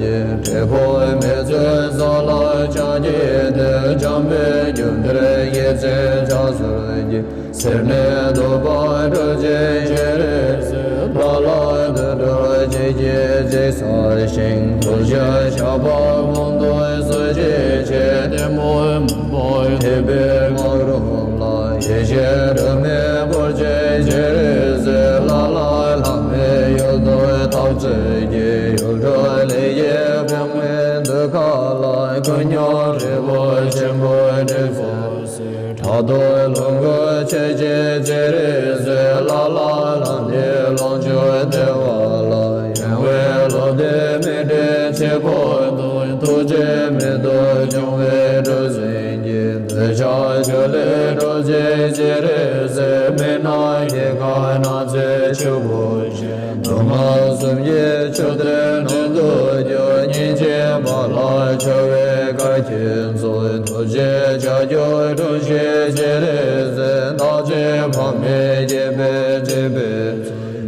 གི། འབྲས་བུ་མེད་ཚུལ་ས་ལ་ཕྱག་གི་དེ། འཇམ་པའི་རྒྱུད་འདིར་ཡིད་ཆེས་བྱ་ཟེར་གྱིས། སེར་སྣས་བསྡུས་པ་སྒྲུབ་ཅིང་ཅི་རིགས་སུ། ལ་ལ་དུད་འགྲོ་ཅི་སྐྱེས་ཅི་བསགས་ཤིང་། ཐུགས་རྗེས་བཤགས་པ་གང་དུ་སུ་ཞིག་བྱེད། གཏི་མུག་མུན་པ་འཐིབས་པའི་ངང་རུམ་ལ། ཡེ་ཤེས་སྒྲོན་མེ་སྐོར་ཅིང་ཅི་རིགས་སུ། ལ་ལ་ལྷ་མིའི་ཡུལ་དུ་ཐག་ཆོད་ཀྱི། ཡུལ་གྲུ་ལས་ཀྱི་པདྨའི་གདུགས་ཁ་ལ། ཀུན་སྙོམས་རི་བོ་ཆེན་པོའི་སྒྲིབ་སོགས་སེལ། ཕྲག་དོག་ལོངས་སྐུ་མཆོད་ཅིང་ཅི་རིགས་སུ། ལ་ལ་ལྷ་འདྲེ་ལོངས་སྤྱོད་བདེ་བ་ལ། གཡེང་བའི་བློ་འདས་མི་དྲན་འཆི་འཕོ་ལྟུང་། ཐུགས་རྗེ་མེ་ཏོག་འབྱུང་བའི་གྲུ་གཟིངས་ཀྱི། འདོད་ཆགས་ཆུ་ལས་སྒྲོལ་ཅིང་ཅི་རིགས་སུ། མི་སྣང་སྐྱེ་རྒ་ན་འཆིའི་ཆུ་བོ་ཆེ། སྡུག་བསྔལ་གསུམ་གྱི་ཆུ་གཏེར་ནང་དུ་གྱུར། སྙིང་རྗེ་དཔའ་ལ་ཆོས་འཕེལ་བའི་བཀའ་བརྒྱུད་མཛོད། ཐུགས་རྗེའི་ལྕགས་ཀྱུས་དྲངས་ཤིང་ཅི་རིགས་སུ། བདག་ཅག་ཕ་མས་བསྐྱེད་པའི་སྒྲིབ་པའི་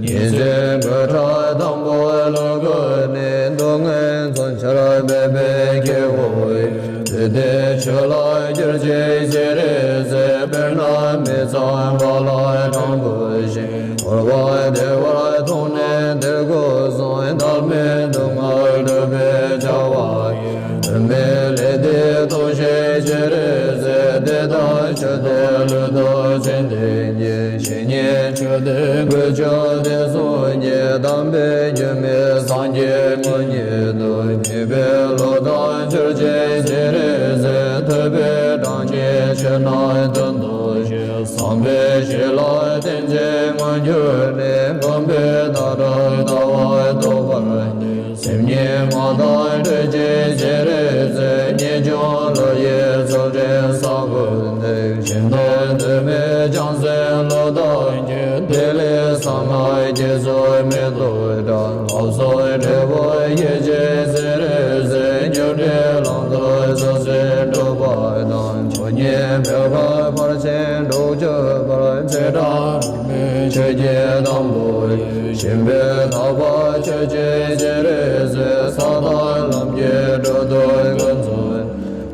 ཉེས་ཅན་དགུ་ཕྲག་དང་པོ་ལུ་གུ་ནས། སྡུག་བསྔལ་མཚོན་ཆར་འབེབས་པའི་སྐྱེ་བོ་ཡི། བདུད་སྡེའི་ཆོས་ལ་སྒྱུར་ཅིང་ཅི་རིགས་སུ། དཔེར་ན་མི་གཙང་བ་ལ་དྲང་པོ་ཞིང་། འཁོར་བ་བདེ་བར་མཐོང་ནས་དེར་སྒོ་བཟུང་། བདག་མེད་སྡུག་བསྔལ་སྒྲུབ་པའི་བྱ་བ་ཡི། དམན་པའི་ལས་འདི་ལྟུང་ཞིང་ཅི་རིགས་སུ། དེ་དག་ཆོས་འདི་ལུགས་ལྡོག་ཚུལ་ལྡན་གྱི། བཤེས་གཉེན་ཆོས་འདི་དགོས་ཆོས་དེ་གསུངས་ཀྱི། དམ་པའི་རྒྱུད་སྨིན་སངས་རྒྱས་དངོས་ཉིད་དུ། ཉེས་པའི་བློ་དག་བསྒྱུར་ཅིང་ཅི་རིགས་སུ། ཐུབ་པའི་གྲངས་ཀྱིས་ཆོས་རྣམས་དོན་དུ་གཞི། བསམ་པའི་གཞི་ལ་བརྟེན་ཅིང་མངོན་གྱུར་ནས། སྒོམ་པས་བདག་སྒྲུབ་ལྟ་བ་རྟོགས་པར་འདོད། སེམས་ཉིད་མ་དག་སྒྲོལ་ཅིང་ཅི་རིགས་སུ། ངེས་འབྱུང་བློ་ཡི་ཚུལ་ཁྲིམས་ས་བོན་ཏེ། ཤིན་ཏུ་དུ་མའི་བྱང་སེམས་བློ་དང་བཅས། དེ་ལས་གསང་སྔགས་རྒྱ་མཚོའི་མེ་ཏོག་བཀྲ། ལྷ་སྲུང་འབྲས་བུ་ཡིད་ཀྱིས་ཟིན་རིགས་སུ། རྒྱུ་འབྲས་ལམ་དུ་སོ་སོར་འགྲོ་བ་དང་། ཆོས་ཉིད་འཕེལ་བ་ཕར་ཕྱིན་དྲུག་ཅུ་པར། ཚེ་རབས་རིང་མོའི་ཆོས་ཀྱི་དང་པོ་ཡི། ཞིང་པའི་ཐར་པ་ཆོས་ཀྱི་སྤྱན་རས་གཟིགས། ས་དང་ལམ་གྱི་འགྲོ་དོན་ཀུན་རྫོགས།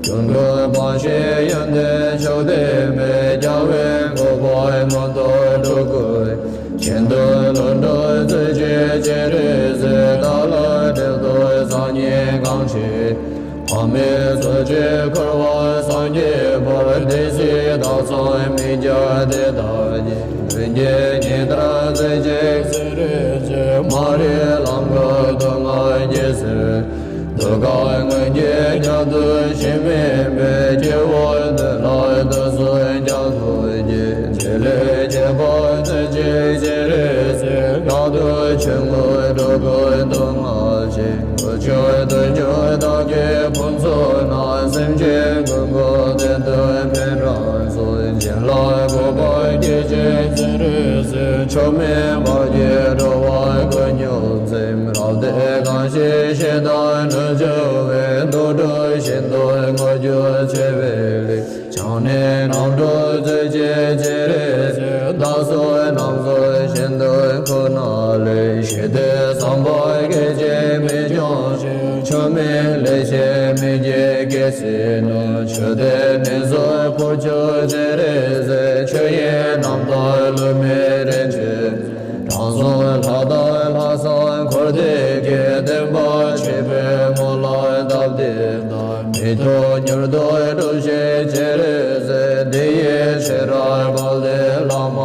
སྐྱོང་དགོས་པ་ཞིག་ཡོན་ཏན་མཆོག་ལྡན་མའི། རྒྱལ་བའི་གོ་འཕང་མངོན་དུ་འགྲོ་དགོས། ཁྱེད་དོན་ལུས་འགྲོ་རྩོད་ཅིང་ཅི་རིགས་སུ། བདག་ལ་འབྲེལ་གཏོགས་སང་ཉིན་གང་ཞིག་ཕ་མའི་ཚུལ་གྱིས་འཁོར་བ་སངས་རྒྱས་པར། དེ་སྲིད་བདག་ཚང་མིག་རྒྱང་དེ་ལྟ་ཅི། མདུན་གྱི་ཉི་ལྟར་བརྩེ་ཅིང་གཟིགས་རིགས་སུ། མ་རིག་ལམ་གྱི་སྡུག་བསྔལ་ཇི་སྲིད། སྡུག་བསྔལ་སྔོན་གྱི་གཉའ་གདོན་ཞིག་མིན་པའི། སྐྱེ་བོ་འདི་ལ་དུས་གསུམ་སྐྱབས་སུ་མཆི། དེ་ལས་སྐྱེས་པ་ཚུན་ཆད་ཅི་རིགས་སུ། གང་དུ་ཆོས་མངོན་སྒྲུབ་དགོས་སྡུག་བསྔལ་ཅན། ཀུན་སྤྱོད་དུ་འགྱུར་བདག་གི་ཕུན་ཚོགས་རྣམས། སེམས་ཅན་ཀུན་གྱི་དོན་དུ་ཕན་རབ་གསལ། བྱིན་རླབས་འཕོ་བ་སྐྱེད་ཅིང་ཅི་རིགས་སུ། མཆོག་དམན་བར་གྱི་འགྲོ་བ་ཀུན་སྙོམས་ཟིན། རབ་བརྟན་གང་ཞིག་ཞེ་སྡང་གནོད་སྦྱོར་བའི། དུག་སྦྲུལ་ཞིང་དུ་མངོན་གྱུར་ཆེ་བའི་ལས། ཆང་ནས་རྣམ་གྲོལ་རྩོད་ཅིང་ཅི་རིགས་སུ། བདག་སོགས་རྣམས་སུ་ཤིན་ཏུ་ཁོ་ན་ལས། ཞི་བདེ་བསམ་པ་སྐད་ཅིག་མི་འབྱུང་ཞིང་། མཆོག་དམན་ལས་བྱེད་མི་བགྱིད་སྐད་ཅིག་ནོར། ཆོས་དེ་ནི་གཟུགས་ཕུར་ཆུ་ཅི་རིགས་སུ། ཆོས་དབྱིངས་རྣམ་དག་ལུས་མེད་རིན་ཆེན། དྲང་སྲོང་ལྷ་དང་ལྷག་བསམ་འཁོར་འདས་ཀྱི། བདེན་པ་ཆོས་པའི་ངོ་ལ་སྟབས་བདེ་ལྟར། མི་མཐུན་མྱུར་དུ་སྒྲུབ་ཤིག་ཅི་རིགས་སུ། འདི་ཡི་ཕྱི་རབས་དཔལ་ལྡན་བླ་མ་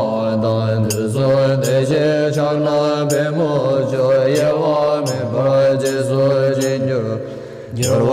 དང་། དུས་གསུམ་བདེ་གཤེགས་ཕྱག་ན་པདྨོ་མཆོག། གཡེལ་བ་མེད་པར་རྗེས་སུ་བྱིན་གྱིས་བསྐྱོད།